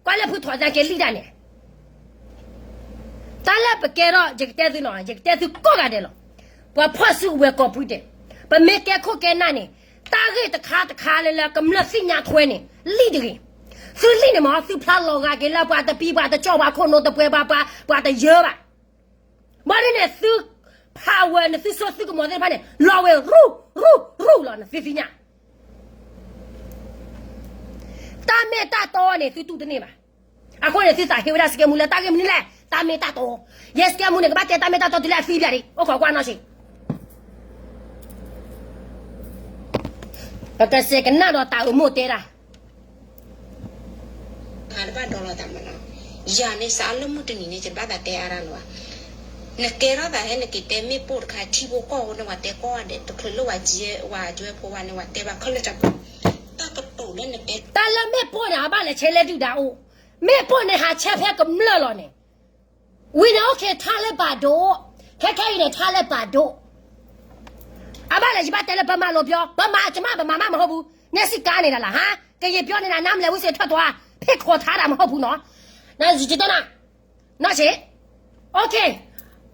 ကွၢ်လၢဖုထီၣ်သးကဲလံဒၣ်န့ၣ် တၢ်လၢပကဲထီၣ် ယကတဲသုလီၤ, ယကတဲသုကိးဂၤဒဲးလီၤ. ပှၤဖီၣ်စုကဝဲၤကိးပှံၤဒဲး, ပမ့ၢ်ကဲခိၣ်ကဲနၢ်န့ၣ်, တၢ်ဂ့ၢ်တခါတခါလၢလၢကမျၢၢ်သ့ၣ်ညါထွဲန့ၣ် လံၣ်တဂ့ၤ. သုလံၣ်န့ၣ်မ့ၢ် သုဖျါလီၤဂာ်က့ၤလၢပှၤတပံၤ ပှၤတကၠီၣ် ပှၤခိၣ်နူာ်တပှဲၤ ပှၤ ပှၤ ပှၤတယၢဘၣ်. ဘၣ်ဒ်န့ၣ် သု power န့ၣ် သုစိသုကမီၤသ့ၣ်တဖၣ်န့ၣ် လီၤဝဲ ရူၢ် ရူၢ် ရူၢ်လီၤ နသုသ့ၣ်ညါ တၢ်မ့ၢ်တၢ်တီန့ၣ် သုတူၢ်တန့ၢ်ဘၣ်. အဃိန့ၣ် သုသးဟ့ဝဲဒၣ်စကဲမူလၢတၢ်ဂ့ၢ်မနုၤလဲၣ်, တၢ်မ့ၢ်တၢ်တီ, ယဲစကဲမူန့ၣ် ကဘၣ်တဲတၢ်မ့ၢ်တၢ်တီတုၤလၢအသံပၠးဒံး, အိၣ်ခိးကွၢ်နီၢ်ဆံး, ပကစဲးကနၣ်ဒီးတၢ်အိၣ်မူတဲဒၣ် တဘၣ်ဒီလီၤသးမးနီၤ, ယၤန့ၣ် စးအလၢမုၢ်တနံၤန့ၣ် ယတဘၣ်သးတဲအါဒၣ်လၢၤဘၣ်, နကဲထီၣ်သးဟဲနက့ၤတဲမ့ၣ်ပိၢ်တခါ ထံဖိကီၢ်ဖိန့ၣ် ဝဲတဲကိးဂၤဒဲး တချုးလၢဝဲကဝဲၢ်ဖိဝဲန့ၣ် ဝဲတဲဘၣ်ခဲလၢာ်တၢ်, တၢ်ကတိၤလၢနတဲ တၢ်လၢမ့ၣ်ပိၢ်န့ၣ် အဘၣ်လဲၤဆဲးလဲၤဒုၣ်ဒါအိၣ်, မ့ၣ်ပိၢ်န့ၣ် ဟးဆဲးဖဲကမျၢၢ်လီၤန့ၣ်, ဝံၤန့ၣ် အိၣ်ခ့ထါလၢပာ်ဒိၣ်, ခဲခဲအံၤန့ၣ် ထါလၢပာ်ဒိၣ်, အဘၣ်လဲၤယဘၣ်တဲလၢပမၤလိာ်ပျီ, ပမၤကမၣ် ပမၤမၣ်မဟီၣ်ပူၤ, နဲစံးကါန့ၣ်ဒၣ်လၢဟါ, ကယံာ်ပျီန့ၣ်နၤ နါမလဲၤဝံစ့းထၢၣ်ထွါ, ဖ့ၣ်ခိးထါဒၣ်မဟီၣ်ပူၤနီၤ, နယတနၢ် နီၢ်ဆံး, OK,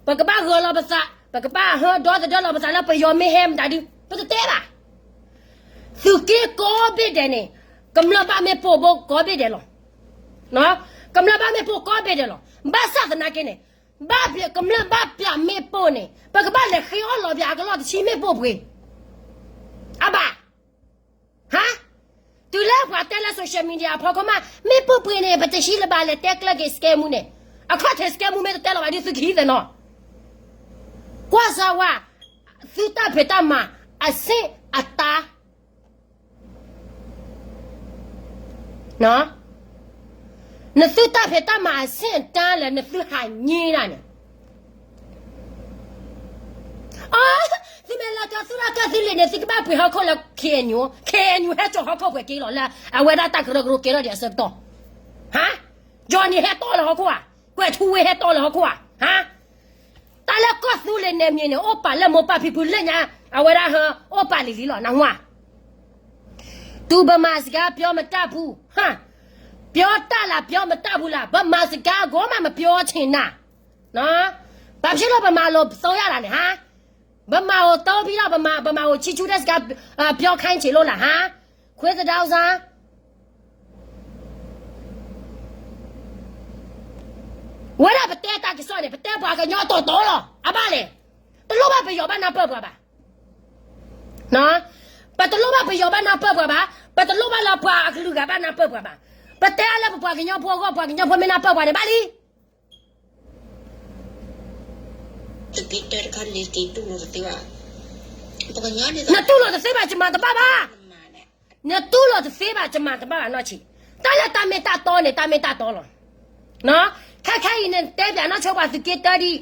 ပကဘၣ်ဂၢၤလီၤပသး, ပကဘၣ်ဟၢဒီသဒၢလီၤပသးလၢပယီၤမ့ၢ်ဟဲမတၤဒု, ပတတဲဘၣ်, သုးက့ကိးဘ့ၣ်ဒဲးန့ၣ်, ကမျၢၢ်ဘၣ်မ့ၣ်ပိၢ်ဘိကိးဘ့ၣ်ဒဲးလီၤ, ကမျၢၢ်ဘၣ်မ့ၣ်ပိၢ်ကိးဘ့ၣ်ဒဲးလီၤ, ဘၣ်ဆၣ်သနာ်က့န့ၣ်, ဘၣ်ပျဲးကမျၢၢ်ဘၣ်ပျဲးမ့ၣ်ပိၢ်န့ၣ် ပကဘၣ်လဲၤဃ့အီၣ်လီၤပျဲးအကလီၢ်တဆံမ့ၣ်ပိၢ်ပှ့ၤ, အဘၣ် ဟါ, တုၤလၢပှၤတဲလၢ social media အဖီခိၣ်မး မ့ၣ်ပိၢ်ပှ့ၤန့ၣ် ပတဟံးလၢၤဘၣ် လဲၤတဲကျၢၤက့ၤစကဲမူန့ၣ်, အခီၣ်ထံးစကဲမူမ့ၢ်တတဲလီၤဘၣ်ဒုး သုကဟံးသ့ၣ်နီၤ, ကွၢ်စၢၤဝဲ, သုတၢ်ဖံးတၢ်မၤအဆင့်အတၢ် နသုတၢ်ဖံးတၢ်မၤအဆင့်အတၢ်လၢနသုဟးညံဒၣ်န့ၣ်, အ, သုမ့ၢ်လီၤကၢသုလီၤကၢသုလံာ်န့ၣ် သုကဘၣ်ပှ့ၤဟီၣ်ခိၣ်လၢ KNU, KNU ဟဲစိာ်ဟီၣ်ခိၣ်ပှဲၤက့ၤလီၤလၢ အဝဲဒၣ်တၢ်ကရၢကရိကဲထီၣ်ဒံးအဆၢကတီၢ်, ဟါ, Johnny ဟဲတီလၢဟီၣ်ခိၣ်ဧါ, ကွဲၤထူဝ့ဟဲတီလၢဟီၣ်ခိၣ်ဧါ, ဟါ တၢ်လၢကီၢ်သူလ့ၤနယ်မြေန့ၣ် အိၣ်ပာ်လၢမိၢ်ပၢ်ဖံဖုလၢညါ, အဝဲဒၣ်ဟဲအိၣ်ပာ်လံၤလံၤလီၤ နၢ်ဟူဧါ, တုၤပမၤစကားပြောမတတ်ဘူး, ဟါ, ပြောတတ်လား ပြောမတတ်ဘူးလား, ပမၤစကားအဂီၢ်မး မပြောချင်တာ, ဘာဖြစ်လို့ ဗမာလို သုံးရတာလဲ ဟါ, ဗမာကို သုံးပြီးတော့ ဗမာ, ဗမာကို ချီးကျူးတဲ့စကား, ပြောခိုင်းချင်လို့လား ဟါ, ခွေးသဒါဥစား ဝဲဒၣ်ပတဲတၢ်ကစီၣ်န့ၣ် ပတဲပှၤကညီတီတီလီၤ. အဘၣ်လဲၣ်. တလိၣ်ဘၣ်ပယီၤဘၣ်နၢ်ပၢၢ်ပှၤဘၣ်. ပတလိၣ်ဘၣ်ပယီၤဘၣ်နၢ်ပၢၢ်ပှၤဘၣ်. ပတလိၣ်ဘၣ်လၢပှၤအကလုာ်ဂၤဘၣ်နၢ်ပၢၢ်ပှၤဘၣ်. ပတဲအါလၢပပှၤကညီဖိအဂီၢ် ပှၤကညီဖိမ့ၢ်နၢ်ပၢၢ်ပှၤန့ၣ်ဘၣ်လံ. နတူၢ်လိာ်တသ့ဘၣ် ယမၤတဘၣ်ဘၣ်. နတူၢ်လိာ်တသ့ဘၣ် ယမၤတဘၣ်ဘၣ်နီၢ်ဆံး. တၢ်လၢတၢ်မ့ၢ်တၢ်တီန့ၣ် တၢ်မ့ၢ်တၢ်တီလီၤ. ခဲခဲအံၤန့ၣ် နတဲပၠးနီၢ်ဆိပှၤသုးက့တၢဒံး.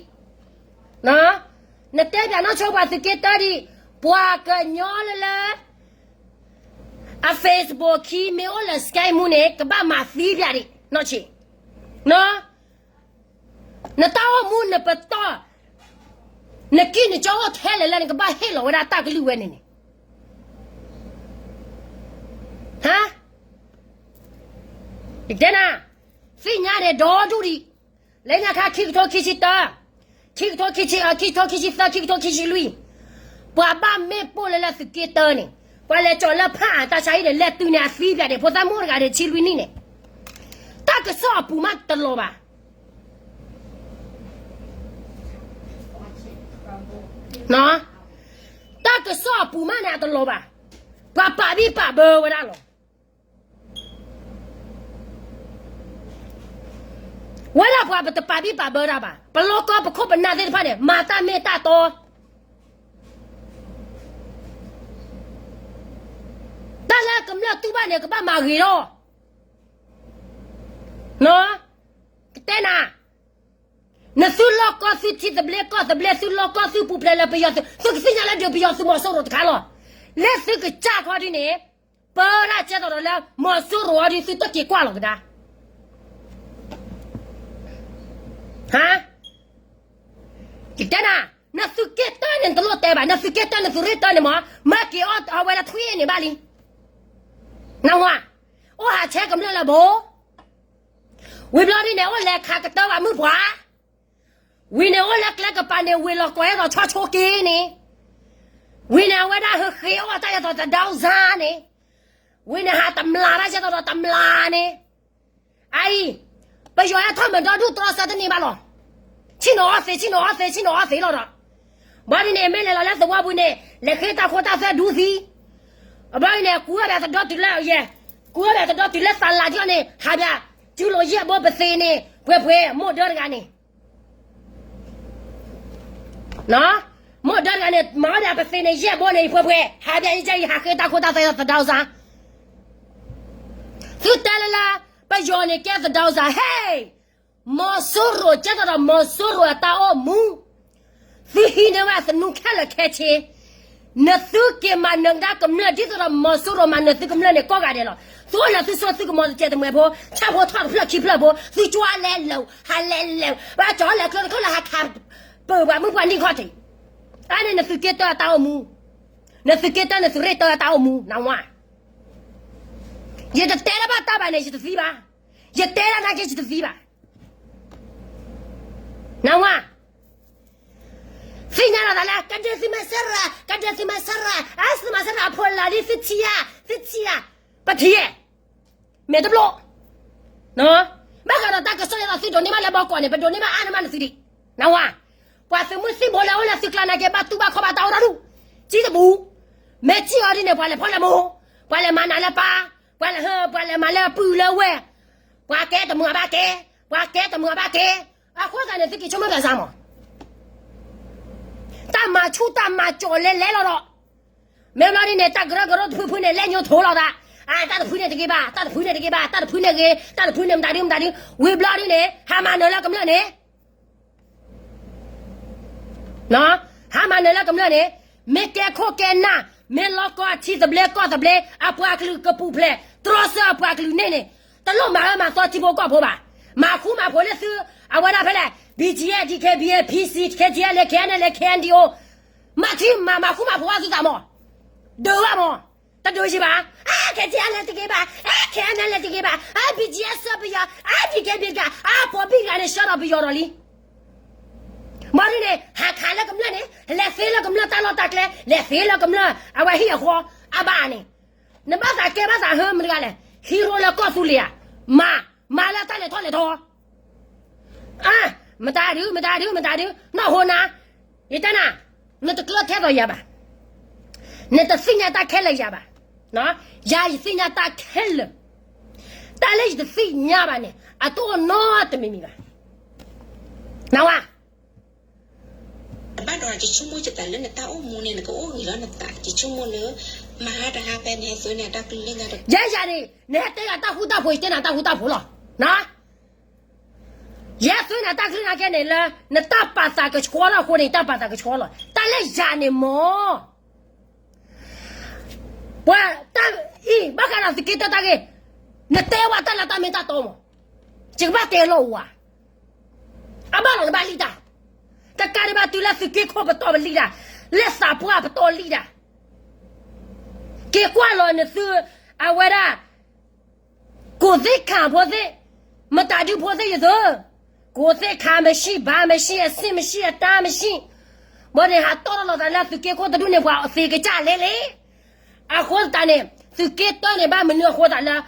နတဲပၠးနီၢ်ဆိပှၤသုးက့တၢဒံး. ပှၤကညီလၢလၢ အ Facebook ခံ မ့ၢ်အိၣ်လၢ Skype မူန့ၣ် ကဘၣ်မၤသံပၠးဒံး နီၢ်ဆံး. နတၢ်အိၣ်မူနပတီၢ်, နကံၢ်နကၠီအိၣ်ထဲလဲၣ်လၢနကဘၣ်ဟ့ၣ်လီၤဝဲဒၣ်တၢ်ကလုၢ်ဝဲန့ၣ်န့ၣ်, ဟါ, ယတဲနၤ, သ့ၣ်ညါန့ၣ်ဒီဒူၣ်ဒံး, လၢညါခါ ခံကထိခံဆံတၢ, ခံကထိခံဆံ, ခံကထိခံဆံသၢ, ခံကထိခံဆံလွံၢ်, ပှၤဘၣ်မ့ၣ်ပိၢ်လၢလၢသုးက့တၢန့ၣ်, ပှၤလဲၤကၠီၤလၢဖးအတၢ်ဆါဟံၣ်န့ၣ် လဲၤတုၤန့ၣ်အသံပၠးန့ၣ် ဖိသၣ်မုၣ်တဂၤန့ၣ် ဆံလွံၢ်နံၣ်န့ၣ်, တၢ်ကစီၣ်အပူၤမးတလီၤဘၣ်. တၢ်ကစီၣ်အပူၤမးန့ၣ်အတလီၤဘၣ်. ပှၤပာ်ဘံၣ်ပာ်ဘၢဝဲဒၣ်လီၤ. ဝဲဒၣ်ပှၤပတပာ်ဘံၣ်ပာ်ဘၢတၢ်ဘၣ်. ပလီၢ်ကီၢ်ပခိၣ်ပနၢ်သ့ၣ်တဖၣ်န့ၣ် မၤတၢ်မ့ၢ်တၢ်တီ. တၢ်လၢကမျၢၢ်တူၢ်ဘၣ်န့ၣ် ကဘၣ်မၤဂ့ၤထီၣ်. ကတဲနၤ, နသုလီၢ်ကီၢ်သုထံသဘျ့ကီၢ်သဘျ့ သုလီၢ်ကီၢ်သုပူၤဖျဲးလၢပယီၤသုး သုကသ့ၣ်ညါလၢဒုးပယီၤသုးမီၤစိရိၤတခါလီၤ. လၢသုကစၢ်ခီဒ်န့ၣ်, ပၢဒၣ်ကဲသိးဒီးလၢ မီၤစိရိၤအီၤဒ်သုတက့ၤကွၢ်လီၤကဒါ. ဟါ, ယတဲနၤ, နသုးက့တၢန့ၣ် နတလိၣ်တဲဘၣ်, နသုးက့တၢ နသုးရ့ၣ်တၢန့ၣ်မး မၤက့ၤအီၣ်အဝဲလၢထွံၣ်န့ၣ်ဘၣ်လံ. နၢ်ဟူဧါ, အိၣ်ဟးဆဲကမျၢၢ်လၢဘိ ဝံၤဘျီဒ်န့ၣ် အိၣ်လဲၤခးကတၢဘၣ်မုၢ်ပှၢ်, ဝံၤန့ၣ်အိၣ်လၢကျဲကပၤန့ၣ် ဝ့ၤလီၤကိးယဲသိးဆီဆိက့န့ၣ်, ဝံၤန့ၣ်အဝဲဒၣ်ဟဃ့အီၣ်တၢ်ယဲသိးသဒါစါန့ၣ်, ဝံၤန့ၣ်ဟးတမျးတၢ်ယဲသိးဒီးတမျးန့ၣ်, အအံၤ, ပယီၤဟဲထီၣ်မၤဒီဒူၣ်တြီဆၢတန့ၢ်ဘၣ်လီၤ. ဆ့ၣ်နီၤအီၣ်သ့ ဆ့ၣ်နီၤအီၣ်သ့ ဆ့ၣ်နီၤအီၣ်သ့လီၤဒီး, ဘၣ်ဒ်န့ၣ် မ့ၢ်လဲၤလီၤလၢသဝီပူၤန့ၣ် လဲၤဃ့တၢ်ခိတၢ်သွဲဒူသံ, အဘၣ်ဒ်န့ၣ် ကူဝဲဒၣ်သဒီတုၤလၢယဲ, ကူဝဲဒၣ်သဒီတုၤလၢသးလးဒ်န့ၣ် ဟးဘၣ်, စုလိာ်ယဲၢ်ဘိပသ့န့ၣ် ပှဲၤပှဲၤမိၢ်ဒၢတဂၤန့ၣ် မိၢ်ဒၢတဂၤန့ၣ် မၤအီၣ်ဒၣ်ပသ့န့ၣ် ယဲၢ်ဘိန့ၣ် ယပှဲၤပှဲၤ ဟးဘၣ်ယကဲ ယဟးဃ့တၢ်ခိတၢ်သွဲသဒၢစါ သုတဲလၢလၢ ပယီၤန့ၣ်ကဲ သဒၢစါ ဟဲ မီၤစိရိၤကဲထီၣ်ဒီးမီၤစိရိၤအတၢ်အိၣ်မူ သုဟံးန့ၢ်ဝဲသနူခဲလၢာ်ခဲဆ့ နသုက့ၤမၤနၢၤကဒါကမျၢၢ် ဒ်သိးဒီးမီၤစိရိၤမၤနၢၤသုကမျၢၢ်န့ၣ် ကိးဂၤဒဲးလီၤ. သုအိၣ်လၢသုစိသုကမီၤတစဲးတမှဲးဖိ ဆၣ်ဖိထီၣ်တဖျၢၣ်ခံဖျၢၣ်ဖိ သုကၠီလဲၤလၢာ် ဟးလဲၤလၢာ် ဘၣ်ကၠီလဲၤကျိတခီလၢဟးခး ပၢၤပှၤမုၣ်ပှၤနံၣ်ခီၣ်ထံး အန့ၣ်နသုးက့တၢအတၢ်အိၣ်မူ နသုးက့တၢနသုးရ့ၣ်တၢအတၢ်အိၣ်မူ နဝါ ယတတဲလၢၤဘၣ်တၢ်ဘၣ်န့ၣ် ယတသံဘၣ်. ယတဲဒၣ်နာ်က့ ယတသံဘၣ်. နဝါ သ့ၣ်ညါလီၤသးလၢ ကဒဲသုးမၤစၢ်ရၤ ကဒဲသုးမၤစၢ်ရၤ အသုးမၤစၢ်ရၤအဖိလၢာ်လံ သုထံၣ်ဧါ သုထံၣ်ဧါ ပထံၣ်ဧါ မဲာ်တဘျီ ဘၣ်ဃးဒီးတၢ်ကစီၣ်ဒ်သိးသုဒိးန့ၢ်ဘၣ်လၢဘီကီးန့ၣ် ပဒိးန့ၢ်ဘၣ်အါန့ၢ်မးနသုဒံး နဝါ ပှၤသုးမုၢ်သံၣ်ဘိလၢအိၣ်လၢသုကျါနာ်က့ ဘၣ်တူၢ်ဘၣ်ခီၣ်ဘၣ်တၢ်အိၣ်ဒီဒူၣ် ကံတပူၤ မ့ၢ်စံၣ်အီၤဒ်န့ၣ် ပှၤလဲၤဖီၣ်လဲၤမူ ပှၤလဲၤမၤနးလၢပၢ် ပှၤလဲၤဟၢ ပှၤလဲၤမၤလၢပုၢ်လၢဝဲၢ် ပှၤကဲတမုာ်အဘၣ်ကဲ ပှၤကဲတမုာ်အဘၣ်ကဲ အဃိသတးန့ၣ် သုက့ၤဆိကမိၣ်ပၠးစၢ်မး တၢ်မၤဆူၣ်တၢ်မၤကၠီၤလဲၤလဲၤလီၤဒီး မ့ၢ်ဘျီဒ်န့ၣ် တၢ်ကရၢကရိတဖုဖုန့ၣ် လဲၤညိထိလီၤသး အတၢ်တဖုန့ၣ်တဂ့ၤဘၣ် တၢ်တဖုန့ၣ်တဂ့ၤဘၣ် တၢ်တဖုန့ၣ်ဂ့ၤ တၢ်တဖုန့ၣ်မတၤဒုမတၤဒု ဝံၤဘျီဒ်န့ၣ် ဟးမၤနၢၤလၢကမျၢၢ်န့ၣ် ဟးမၤနၢၤလၢကမျၢၢ်န့ၣ် မ့ၢ်ကဲခိၣ်ကဲနၢ် မ့ၢ်လီၤကီၢ်ထံသဘျ့ကီၢ်သဘျ့ အပှၤကလုာ်ကပူၤဖျဲး တြီဆၢအပှၤကလုာ်န့ၣ်န့ၣ် တလိၣ်မၤအၢမၤသီထံဖိကီၢ်ဖိဘၣ်. မၤဃူမၤဖိးလၢသု အဝဲဒၣ်ဖဲလဲၣ် ဘံၣ်ကၠံၣ်အဲၣ် ဒံၣ်ခ့ဘံၣ် ဖံစံၣ် ခ့ကၠံၣ်အဲၣ် လၢ ခ့ၣ်အဲၣ်နဲၣ် လၢ ခ့ၣ်အဲၣ်ဒံၣ်အိၣ် မၤထံမၤ မၤဃူမၤဖိးဘၣ်သုသးမး ဒုးဘၣ်မး တဒုးယံၤဘၣ် အါ ခ့ၣ်အဲၣ်ဒံၣ်လဲၤတဂ့ၤဘၣ် အါ ခ့ၣ်အဲၣ်နဲၣ်လဲၤတဂ့ၤဘၣ် အါ ဘံၣ်ကၠံၣ်အဲၣ်ဆှၢပယီၤ အါ ဒံၣ်ခ့ဘံၣ်တဂၤ အါ ဖိဘံၣ်တဂၤန့ၣ် ဆှၢဒီးပယီၤဒီးလံ ဘၣ်ဒ်န့ၣ် ဟးခးလၢကမျၢၢ်န့ၣ် လဲၤသ့လၢကမျၢၢ်တၢ်လီၢ်တၢ်ကျဲ လဲၤသ့လၢကမျၢၢ် အဝဲဟံၣ်အဃီ အဘၣ်န့ၣ် နဘၣ်သးကဲဘၣ်သးဟၢမတၤတဂၤလဲၣ် ဟံးရိလၢကီၢ်သူလ့ၤဧါ မၤ မၤလၢတၢ်လဲၤထီၣ်လဲၤထီ အါ မတၤဒု မတၤဒု မတၤဒု နီၢ်ဟိနၤ ယတဲနၤ နတကျၢၢ်ထဲသိးယၤဘၣ် နတသ့ၣ်ညါတၢ်ခဲလၢာ်ယၤဘၣ် ယၤယသ့ၣ်ညါတၢ်ခဲလၢာ် တၢ်လၢယတသ့ၣ်ညါဘၣ်န့ၣ် အတအိၣ်နီတမံၤမံၤဘၣ် နဝါ တဘၣ်ဒီးယဆိကမိၣ်ယသးလၢနတၢ်အိၣ်မူန့ၣ် နကအိၣ်ဂ့ၤလီၤနသး ယဆိကမိၣ်လၢ မၤဟါတဟါဖဲနဟဲသုးန့ၣ် တၢ်ကလုၢ်လၢညါတ ယဲယၤန့ၣ် နဟဲတဲယၤတၢ်ဃူတၢ်ဖိး ယတဲနၤတၢ်ဃူတၢ်ဖိးလီၤ ယဲသုးန့ၣ် တၢ်ကလုၢ်နာ်က့န့ၣ်လၢ နတၢ်ပာ်သးကဆှီလီၤအဃိန့ၣ် တၢ်ပာ်သးကဆှီလီၤ တၢ်လၢယၤန့ၣ်မ့ၢ် ပှၤတၢ်အံၤ ဘၣ်ဃးဒီးသုးက့တၢတၢ်ဂ့ၢ် နတဲဝဲတၢ်လၢတၢ်မ့ၢ်တၢ်တီမး ယကဘၣ်တဲလီၤဝဲ အဘၣ်လီၤနဘၣ်လံတၢ် တကးဒံးဘၣ်တုၤလၢသုးက့ခိၣ်ပတီၢ်ပလံတၢ် လၢသးပှၢ်ပတီၢ်လံတၢ် က့ၤကွၢ်လီၤနသု အဝဲဒၣ် ကိုယ်သစ်ခံ ဖိသ့ၣ် မတၤဒုဖိသ့ၣ်ယသု ကိုယ်သစ်ခံမရှိ ဘာမရှိ အဆင့်မရှိ အတန်းမရှိ ဘၣ်န့ၣ် ဟးတီၢ်ထီၣ်လီၤသးလၢသုးက့ခိၣ်တဒူၣ်န့ၣ် ပှၤသ့ကစၢ်လဲလဲ အဃိသတးန့ၣ် သုးက့တၢန့ၣ် ဘၣ်မနုၤအဃိသးလၢ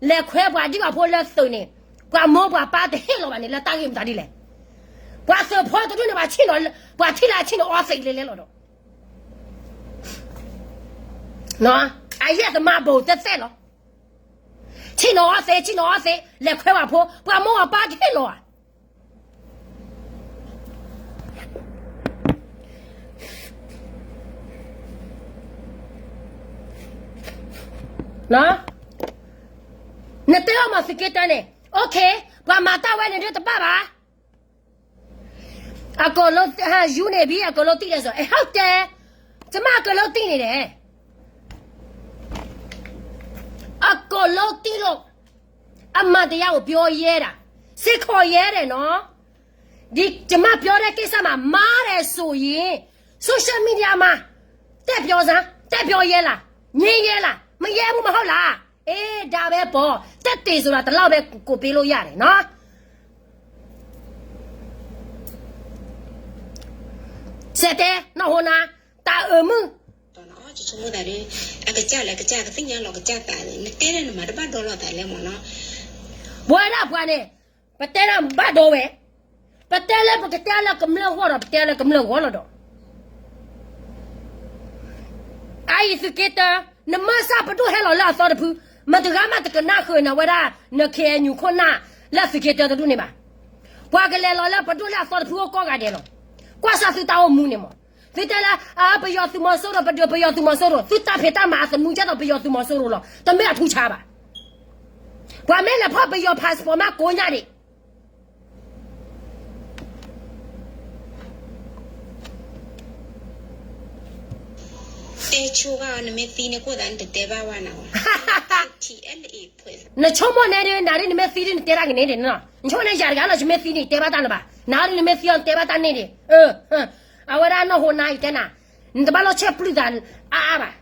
လဲၤခွဲပှၤဒံၣ်ပှၤဖိလၢသုးန့ၣ် ပှၤမိၢ်ပှၤပၢ်တဟ့ၣ်လီၤဘၣ်န့ၣ် လၢတၢ်ဂ့ၢ်မတၤဒ်လဲၣ် ပှၤသုးဖိတဒူၣ်န့ၣ် ပှၤဆ့ၣ်နီၤ ပှၤထံၣ်လၢအဆ့ၣ်နီၤအီသံးလဲလဲလီၤဒီး အယဲၢ်သမါဘိးတဲသ့လီၤ ဆ့ၣ်နီၤအီသံး ဆ့ၣ်နီၤအီသံး လဲၤခွဲပှၤဖိ ပှၤမိၢ်ပှၤပၢ်တဟ့ၣ်လီၤဧါ နတဲအီၤမၤသုးက့တၢန့ၣ် OK ပှၤမၤတၢ်ဝဲန့ၣ်ဒ်တဘၣ်ဘၣ် အကိးလိ ယူန့ၣ်ဘံ အကိးလိတံၢ်လဲၣ်စီၤ အဲ ဟုတ်တယ် ကျမအကိးလိတံၢ်န့ၣ် အကိးလိတံၢ်လိာ် အမၤတယါအိၣ်ပျီယဲဒၣ် စ့ၢ်ကီးယဲဒၣ်နီၤ ဒီးကျမပြောတဲ့ကိစ္စမှာ မှားတယ်ဆိုရင် social media မှာ တက်ပြောစမ်း တက်ပြောရဲလား ငြင်းရဲလား မရဲဘူးမဟုတ်လား အေးဒါပဲပေါ့ သက်သေဆိုတာဒီလောက်ပဲကိုပေးလို့ရတယ်နော် စက်တဲ နီၢ်ဟိုနၤ တၢ်အၢမုၢ် ယဆိကမိၣ်သးဒီး အကစၢ်လၢကစၢ်ကသ့ၣ်ညါလီၤကစၢ်သးန့ၣ် နတဲလၢနမၤတဘၣ်ဒီလီၤသးလဲၣ်မ့ၢ်နီၤ ပဝဲဒၣ်ပှၤန့ၣ် ပတဲဒၣ်ဘၣ်ဒီဝဲ ပတဲလၢပကတဲလၢကမျၢၢ်ဂီၢ်ဒီး ပတဲလၢကမျၢၢ်ဂီၢ်လီၤဒီး အအံၤသုးက့တၢ နမၤစၢ်ပဒိၣ်ဟဲလီၤလၢအသီတဖု မတၤဂၤမးတကနၣ်ဃုာ်နၤဝဲဒၣ် န ခ့ၣ်အဲၣ်ယူၣ် ခိၣ်နၢ် လၢသုးက့တၢတဒူၣ်န့ၣ်ဘၣ်. ပှၤကလဲၤလီၤလၢပဒိၣ်လၢအသီတဖုအိၣ်ကိးဂၤဒဲးလီၤ. ကွၢ်စၢ်သုတၢ်အိၣ်မူန့ၣ်မး, သုတဲလၢ အ ပယီၤသုးမီၤစိရိၤ ပဒုးပယီၤသုးမီၤစိရိၤ, သုတၢ်ဖံးတၢ်မၤအသနူကဲသိးပယီၤသုးမီၤစိရိၤလီၤ, တမ့ၢ်အထူဆါဘၣ်. ပှၤမ့ၢ်လဲၤဖီၣ်ပယီၤ passport မးကိးညါဒံး တဲဆိဂၤ နမ့ၢ်သံန့ၣ် ကိၣ်သးနတတဲဘၣ်ဝဲနၤ, နဆိကမိၣ်န့ၣ်ဒ် နၤဒ်နမ့ၢ်သံဒ်နတဲတၢ်ကန့ၣ်ဒံးနီၤ, နဆိကမိၣ်န့ၣ် ယၤတဂၤလီၤ ယမ့ၢ်သံန့ၣ် တဲဘၣ်တၢ်လၢၤဘၣ်, နၤဒ်နမ့ၢ်သံအီၤ နတဲဘၣ်တၢ်န့ၣ်ဒံး, အဝဲဒၣ်နီၢ်ဟိနါအံၤတဲနၤ, နတဘၣ်လီၤဆဲးပျုၢ်သးအါအါဘၣ်.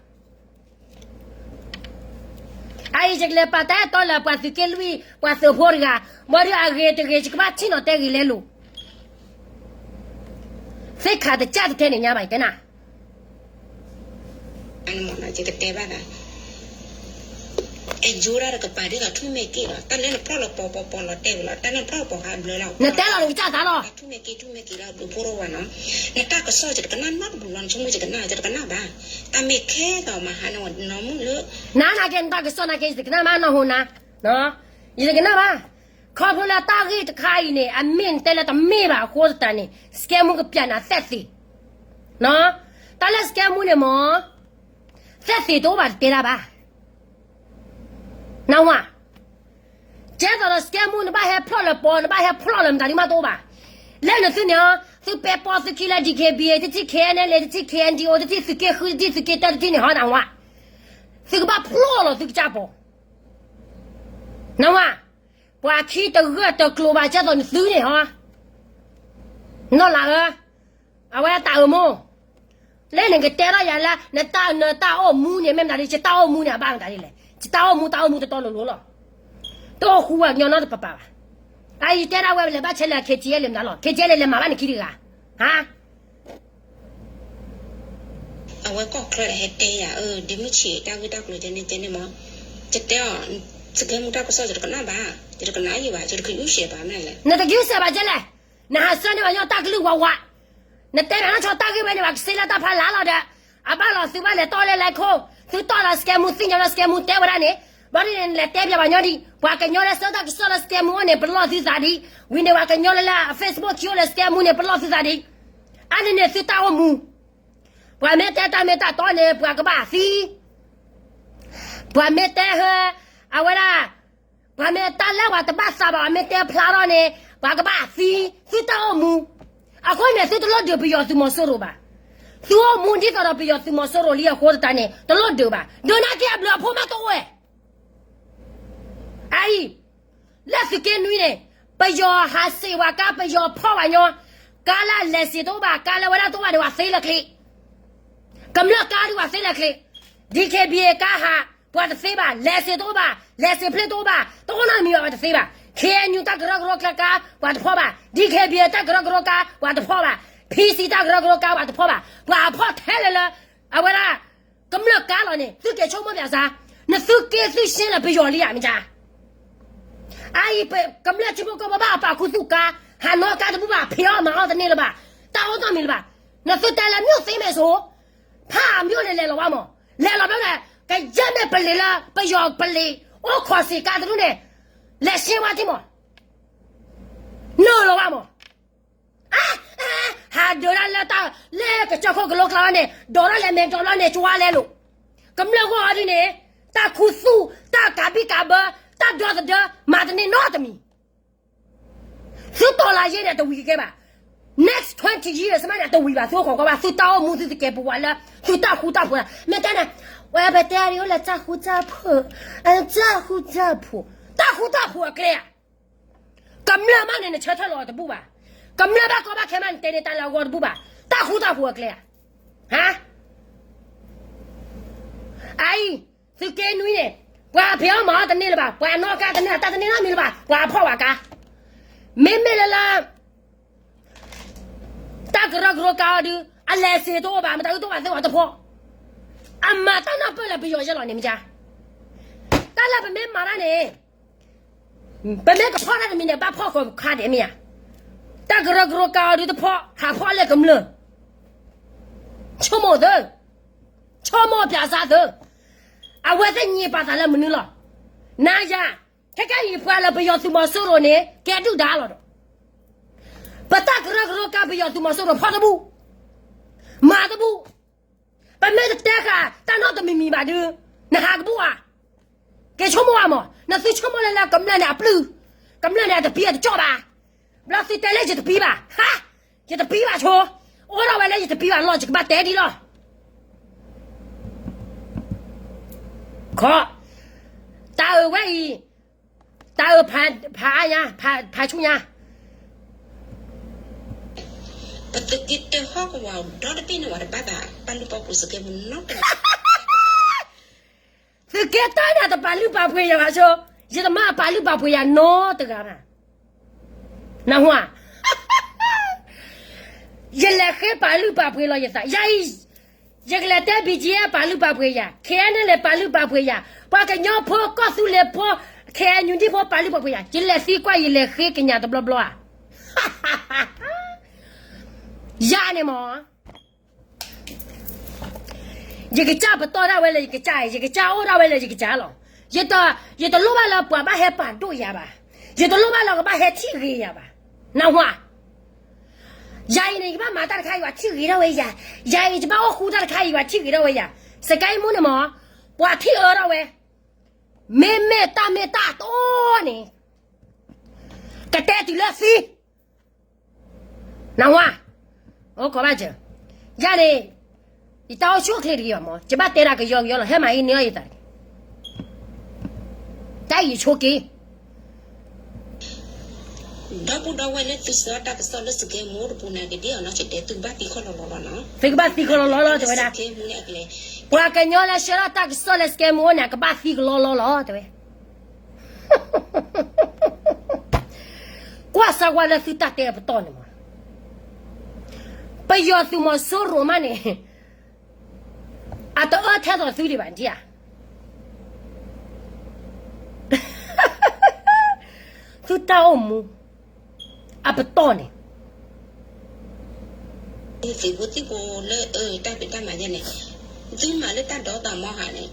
အအံၤယကလဲၤပာ်တၢ်အဲၣ်တီလၢပှၤသုးက့လွံၢ် ပှၤသုးဖိတဂၤ, ဘၣ်ဒီးအဂ့ၤတဂ့ၤ ယကဘၣ်ထံၣ်နီၤတဲဂ့ၤလဲလိာ်, သ့ၣ်ခါတကၢ်တထဲန့ၣ်ညါဘၣ် ယတဲနၤ ယကတဲဘၣ်သး, အဲၣ်ယိၤဒၣ်တကပၤဒ်သိးထူၣ်မ့ၢ်က့ၢ်လီၤ, တၢ်လၢနဖျီၣ်လီၤပီၤပီၤပီၤလီၤတဲာ်ဝဲလီၤ, တၢ်လၢနဖျီၣ်လီၤပီၤဟးဘျၢလီၤ, နတဲလီၤနကစၢ်သးလီၤ, ထူၣ်မ့ၢ်က့ၢ်ထူၣ်မ့ၢ်က့ၢ်လီၤ ဒုးဖိတဝဲနီၤ, နတၢ်ကစီၣ်ယတကနၣ်နီတဘျီလီၤ, နဆိကမိၣ်ယတကနၣ် ယတကနၣ်ဘၣ်, တၢ်မ့ၢ်ခဲသိးမဟါန့ၣ်နီၢ်မုၢ်လၢ နၤနာ်က့ နတၢ်ကစီၣ်နာ်က့ ယတကနၣ်ဘၣ်နီၢ်ဟိနါ, ယတကနၣ်ဘၣ်, ခီဖျိလၢတၢ်ဂ့ၢ်တခါအံၤန့ၣ် အမ့ၢ်နတဲလၢတမ့ၢ်ဘၣ်အဃိသတးန့ၣ် စကဲမူကပျးနၤသဲၣ်သ့ၣ်, တၢ်လၢစကဲမူန့ၣ်မ့ၢ် သဲၣ်သ့ၣ်တအိၣ်ဘၣ်တတဲတၢ်ဘၣ်, နဝၤ, ကဲသိးဒီးစကဲမူ နဘၣ်ဟဲဖျီၣ်လၢပီၤ နဘၣ်ဟဲဖျီၣ်လၢမတၤဒ်မးတအိၣ်ဘၣ်, လၢနသုန့ၣ် သုပဲပီသုခံလၢ DKBA တထံၣ် KNLA တထံၣ် KNDO တထံၣ် သုးက့ဃုတထံၣ် သုးက့တၢတထံၣ်န့ၣ်ဟီ နဝၤ, သုကဘၣ်ဖျီၣ်လီၤသုကစၢ်ပီၤ နဝၤ, ပှၤခံတဂၢၢ်တကျိၤဘၣ်ကဲသိးနသုန့ၣ်ဟီ, နီၢ်လၤဧၢ, အဝဲတၢ်အၢမိၢ်, လၢနကတဲထီၣ်ယၤလၢ နတၢ်နတၢ်အိၣ်မူန့ၣ် မ့ၢ်မတၤဒ် ယတၢ်အိၣ်မူန့ၣ် အဘၣ်မတၤဒ်လဲၣ်, ယတၢ်အိၣ်မူတၢ်အိၣ်မူတတီလိၤလိၤလီၤ, တအိၣ်ဃူဝဲကညီနီတပၤပၤဘၣ်, အအံၤတဲဒၣ်ဝဲလဲၤဘၣ်ဆဲးလဲၤ KTLA မတၤလီၤ, KTLA လဲၤမၤဘၣ်နခံတဂၤ, ဟါ အဝဲကီၢ်ချၢဟဲတဲယၤ အၢ ဒ့မုၢ်ဆံး တၢ်ဂ့ၢ်တၢ်ကျိၤကဲန့ၣ်ကဲန့ၣ်မး, ယတဲအီၤ, စကဲမူတၢ်ကစီၣ်ယတကနၣ်ဘၣ်, ယတကနၣ်ယံၤဘၣ်, ယတကယူၢ်စဲးဘၣ်မနုၤလဲၣ်, နတကယူၢ်စဲးဘၣ်ကဲလဲၣ်, နဟးဆၢန့ၢ်ဘၣ်ညီတၢ်ကလုၢ်ဝးဝး, နတဲနၤနီၢ်ဆီတၢ်ဂ့ၢ်ဝဲန့ၣ် ပှၤကစ့လၢတၢ်ဖးလၢ်လီၤဒီး, အဘၣ်လီၤသုဘၣ်လဲၤတီလဲၤလဲၤခိၣ်, သုတီဒီးစကဲမူ သ့ၣ်ညါလၢစကဲမူတဲဝဲဒၣ်န့ၣ်, ဘၣ်ဒ်န့ၣ် နလဲၤတဲပၠးဘၣ်ညီဒံး, ပှၤကညီလၢဆၢတၢ်ကစီၣ်လၢစကဲမူအအိၣ်န့ၣ် ပလီၢ်သုသးဒံး, ဝံၤန့ၣ် ပှၤကညီလၢလၢ Facebook ခံအိၣ်လၢစကဲမူန့ၣ် ပလီၢ်သုသးဒံး, အါန့ၣ်န့ၣ်သုတၢ်အိၣ်မူ, ပှၤမ့ၢ်တဲတၢ်မ့ၢ်တၢ်တီန့ၣ် ပှၤကဘၣ်သံ, ပှၤမ့ၢ်တဲဟၢ, အဝဲဒၣ်, ပှၤမ့ၢ်တၢ်လၢပှၤတဘၣ်သးဘၣ် ပှၤမ့ၢ်တဲဖျါထီၣ်န့ၣ် ပှၤကဘၣ်သံ, သုတၢ်အိၣ်မူ, အဃိန့ၣ် သုတလိၣ်ဒုးပယီၤသုးမီၤစိရိၤဘၣ်, သုအိၣ်မူဒ်သိးဒီးပယီၤသုးမီၤစိရိၤလံအဃိသတးန့ၣ် တလိၣ်ဒုးဘၣ်, ဒုးနာ်က့အဘျုးအဖှိၣ်မးတအိၣ်ဝဲ အအံၤ, လၢသုးက့နွံန့ၣ်, ပယီၤဟးစံးဝဲကါ ပယီၤဖီၣ်ဝဲညီ, ကါလၢအလဲၤစ့းတအိၣ်ဘၣ် ကါလၢဝဲဒၣ်တအိၣ်ဘၣ်န့ၣ် ပှၤသ့လၢချ့, ကမျၢၢ်ကါဒုးပှၤသ့လၢချ့, DKBA ကါဟး, ပှၤတသ့ဘၣ်, လဲၤစ့းတအိၣ်ဘၣ်, လဲၤစ့းဖျ့တအိၣ်ဘၣ်, တအိၣ်နီတမံၤဘၣ်ပှၤတသ့ဘၣ်, KNU တၢ်ကရၢကရိကျါကါ ပှၤတဖီၣ်ဘၣ်, DKBA တၢ်ကရၢကရိကါ ပှၤတဖီၣ်ဘၣ်, PC တၢ်ကရၢကရိကါ ပှၤတဖီၣ်ဘၣ်, ပှၤအဖီၣ်ထဲလဲၣ်လၢ, အဝဲဒၣ် ကမျၢၢ်ကါလီၤန့ၣ် သုက့ၤဆိကမိၣ်ပၠးစါ, နသုက့သုဆ့လၢပယီၤလံဧါ မ့ၢ်ကါ, အအံၤ ကမျၢၢ်ထံဖိကီၢ်ဖိဘၣ်အပာ်ခူသူၣ်ကါ, ဟးနီၣ်ကါတဘူၣ်ဘၣ် ဖံးအီၣ်မၤအီၣ်တန့ၢ်လၢၤဘၣ်, တၢ်အိၣ်နီတမံၤလၢၤဘၣ်, နသုတဲလၢ မြို့သိမ်းမယ်ဆို, ဖးအ မြို့ န့ၣ် လဲၤလီၤဝဲမး, လဲၤလီၤဘျီန့ၣ်, ကယဲၢ်မ့ၢ်ပလံၤလၢ ပယီၤပလံၤ, အိၣ်ခိးစ့းကါတဒူၣ်န့ၣ်, လဲၤဆ့ဝဲထံမး နုာ်လီၤဝဲမး, ဟးဒုးဒၣ်လၢတၢ် လၢကစၢၢ်ခိၣ်ကလိကျါန့ၣ် ဒိးထီၣ်လဲၤမဲာ်ကၠီဘျီန့ၣ် ကဝါလဲလိာ်, ကမျၢၢ်ဂီၢ်အီၤဒ်န့ၣ်, တၢ်ခူသူၣ်, တၢ်ကးဘံၣ်ကးဘၢ, တၢ်ဒီသဒၢ, မၤတန့ၢ်နီတမံၤ, သုတီၤလၢယဲၢ်န့ၣ် တဝံၤကဲဘၣ်, next twenty years မးန့ၣ် တဝံၤဘၣ် သုအိၣ်ခိးကွၢ်ဘၣ် သုတၢ်အိၣ်မူသုတကဲပူၤဝဲလၢ သုတၢ်ဃူတၢ်ဖိး, မ့ၢ်တဲန့ၣ်, ဝဲပတဲဒ်အိၣ်လၢတၢ်ဃူတၢ်ဖိး, တၢ်ဃူတၢ်ဖိး, တၢ်ဃူတၢ်ဖိးအကျဲဧါ ကမျၢၢ်မးန့ၣ် နဆၢထၢၣ်လီၤအီၤတဘူၣ်ဘၣ်, ကမျၢၢ်ဘၣ်ကီဘၣ်ခဲမး နတဲန့ၢ်တၢ်လၢအဂီၢ်တဘူၣ်ဘၣ်, တၢ်ဃူတၢ်ဖိးအကျဲဧါ, ဟါ, အအံၤ, သုးက့နွံန့ၣ်, ပှၤဖံးအီၣ်မၤအီၣ်တန့ၢ်လၢၤဘၣ်, ပှၤနီၣ်ကါတန့ၢ် တၢ်တန့ၢ်နီတမံၤလၢၤဘၣ်, ပှၤဖီၣ်ဝဲကါ, မ့မ့ၢ်လၢလၢ တၢ်ကရၢကရိကါအီၤဒုး အလဲၤစ့းတအိၣ်ဘၣ် မတၤဒုးတအိၣ်ဘၣ်သ့ၣ်ဝဲတဖီၣ်, အမၤတၢ်နၢ်ပၢၢ်လၢပယီၤယဲလီၤန့ၣ်မ့ၢ်ကါ, တၢ်လၢပမ့ၢ်မၤတၢ်န့ၣ်, ပမ့ၢ်ကဖီၣ်တၢ်တမံၤန့ၣ် ဘၣ်ဖီၣ်ဃီၤခါဒဲးမ့ၢ်ဧါ, တၢ်ကရၢကရိကါအီၤဒုးတဖီၣ် ဟးဖီၣ်လၢကမျၢၢ်, ဆိကမိၣ်သု, ဆိကမိၣ်ပၠးစၢ်သု, အဝဲသ့ၣ်ညံးပာ်သးလၢမနုၤလီၤ, နၤယၤ, ခဲကနံၣ်အံၤပှၤလၢပယီၤသုးမီၤစိရိၤန့ၣ် ကဲဒုၣ်ဒါလီၤဒီး, ပတၢ်ကရၢကရိကါ ပယီၤသုးမီၤစိရိၤ ဖီၣ်တဘူၣ်, မၤတဘူၣ်, ပမ့ၢ်တတဲဃာ်တၢ်နီတမံၤမံၤဘၣ်ဒီး နဟးကဘူၣ်ဧါ. က့ၤဆိကမိၣ်ဘၣ်မး, နသုဆိကမိၣ်လၢလၢကမျၢၢ်န့ၣ်အပျုၢ်, ကမျၢၢ်န့ၣ်အတပံအတကၠီၣ်ဘၣ်. ဘျီသုတဲလၢယတပံဘၣ်, ဟါ, ယတပံဘၣ်ဆိ, အိၣ်ထီၣ်ဝဲလၢယတပံဘၣ်လီၤ ယကဘၣ်တဲဒ်လီၤ. ခီ, တၢ်အုးဝဲအံၤ, တၢ်အုးဖးအါညါ, ဖးဆူညါ, ပသုးက့တၢဟီၣ်ကဝီၤဒီတဘ့ၣ်န့ၣ် ဝဲတဘၣ်သးပာ်လုၢ်ပာ်ပှ့ၤသုးက့မူနီတဂၤ, သုးက့တၢန့ၣ်တပာ်လုၢ်ပာ်ပှ့ၤယၤဘၣ်ဆိ, ယတမၤပာ်လုၢ်ပာ်ပှ့ၤယၤနီတဂၤဘၣ်. နၢ်ဟူဧါ. ယလဲၤဃ့ပာ်လုၢ်ပာ်ပှ့ၤလီၤယသး, ယၤအံၤ, ယကလဲၤတဲ ဘံၣ်ကၠံ ပာ်လုၢ်ပာ်ပှ့ၤယၤ, ခဲအံၤန့ၣ်လဲၤပာ်လုၢ်ပာ်ပှ့ၤယၤ, ပှၤကညီဖိ ကီၢ်သူလ့ၤဖိ, ခဲအံၤနုၢ်ဒံၣ်ဖိ ပာ်လုၢ်ပာ်ပှ့ၤယၤ, ယလဲၤသံကွၢ် ယလဲၤဃ့ကညးတဘျီဘျီဧါ. ယၤန့ၣ်မး ယကစၢ်ပတီၢ်ဒၣ်ဝဲလၢယကစၢ်, ယကစၢ်အိၣ်ဒၣ်ဝဲလၢယကစၢ်လီၤ. ယတလိၣ်ဘၣ်လၢပှၤဘၣ်ဟဲပာ်ဒိၣ်ယၤဘၣ်. ယတလိၣ်ဘၣ်လၢကဘၣ်ဟဲထံၣ်ဂ့ၤယၤဘၣ်. နၢ်ဟူဧါ. ယၤအံၤန့ၣ် ယကဘၣ်မၤတၢ်တခါ ယွၤထံၣ်ဂ့ၤထီၣ်ဝဲယၤ, ယၤအံၤယဘၣ်အိၣ်ဃူတၢ်တခါ ယွၤထံၣ်ဂ့ၤထီၣ်ဝဲယၤ. စကဲမူန့ၣ်မး ပှၤထံၣ်အၢထီၣ်ဝဲ, မ့မ့ၢ်တၢ်မ့ၢ်တၢ်တီန့ၣ် ကတဲတုၤလၢသံ နၢ်ဟူဧါ. အိၣ်ခိးဘၣ်စၢၤ, ယၤန့ၣ် ယတၢ်အိၣ်ဆူၣ်အိၣ်ချ့တဂ့ၤဘၣ်မး, ယဘၣ်တဲဒၣ်ကယီကယီလီၤ, ဟဲမၤဟံးန့ၢ်အီၣ်ယသးတဂ့ၤ. တၢ်အံၤဆိက့ၤ ဒီပုၢ်ဒီဝဲၢ်လၢသုဆှၢတၢ်ကစီၣ်လၢသုးက့မူတပူၤန့ၣ် ကဒ်အီၤနီၢ်ဆံးတဲ သုကဘၣ်သံခီလီၤလီၤလီၤ တဲဝဲဒၣ်. ပှၤကညီလၢဆှၢထီၣ်တၢ်ကစီၣ်လၢသုးက့မူန့ၣ် ကဘၣ်သံကလီလီၤလီၤ တဲဝဲ. ကွၢ်စၢ်ကွၢ်လၢသုတၢ်တဲအပတီၢ်န့ၣ်မး, ပယီၤသုးမီၤစိရိၤမးန့ၣ် အတအၢထဲသိးသုဒံးဘၣ်ဒံးဧါ. သုတၢ်အိၣ်မူအပတီၢ်န့ၣ် သုးဖိသံၣ်ဖိလၢအတၢ်ဖံးတၢ်မၤယဲန့ၣ်, သုမၤလၢတၢ်ဒီသးမီဟးန့ၣ်,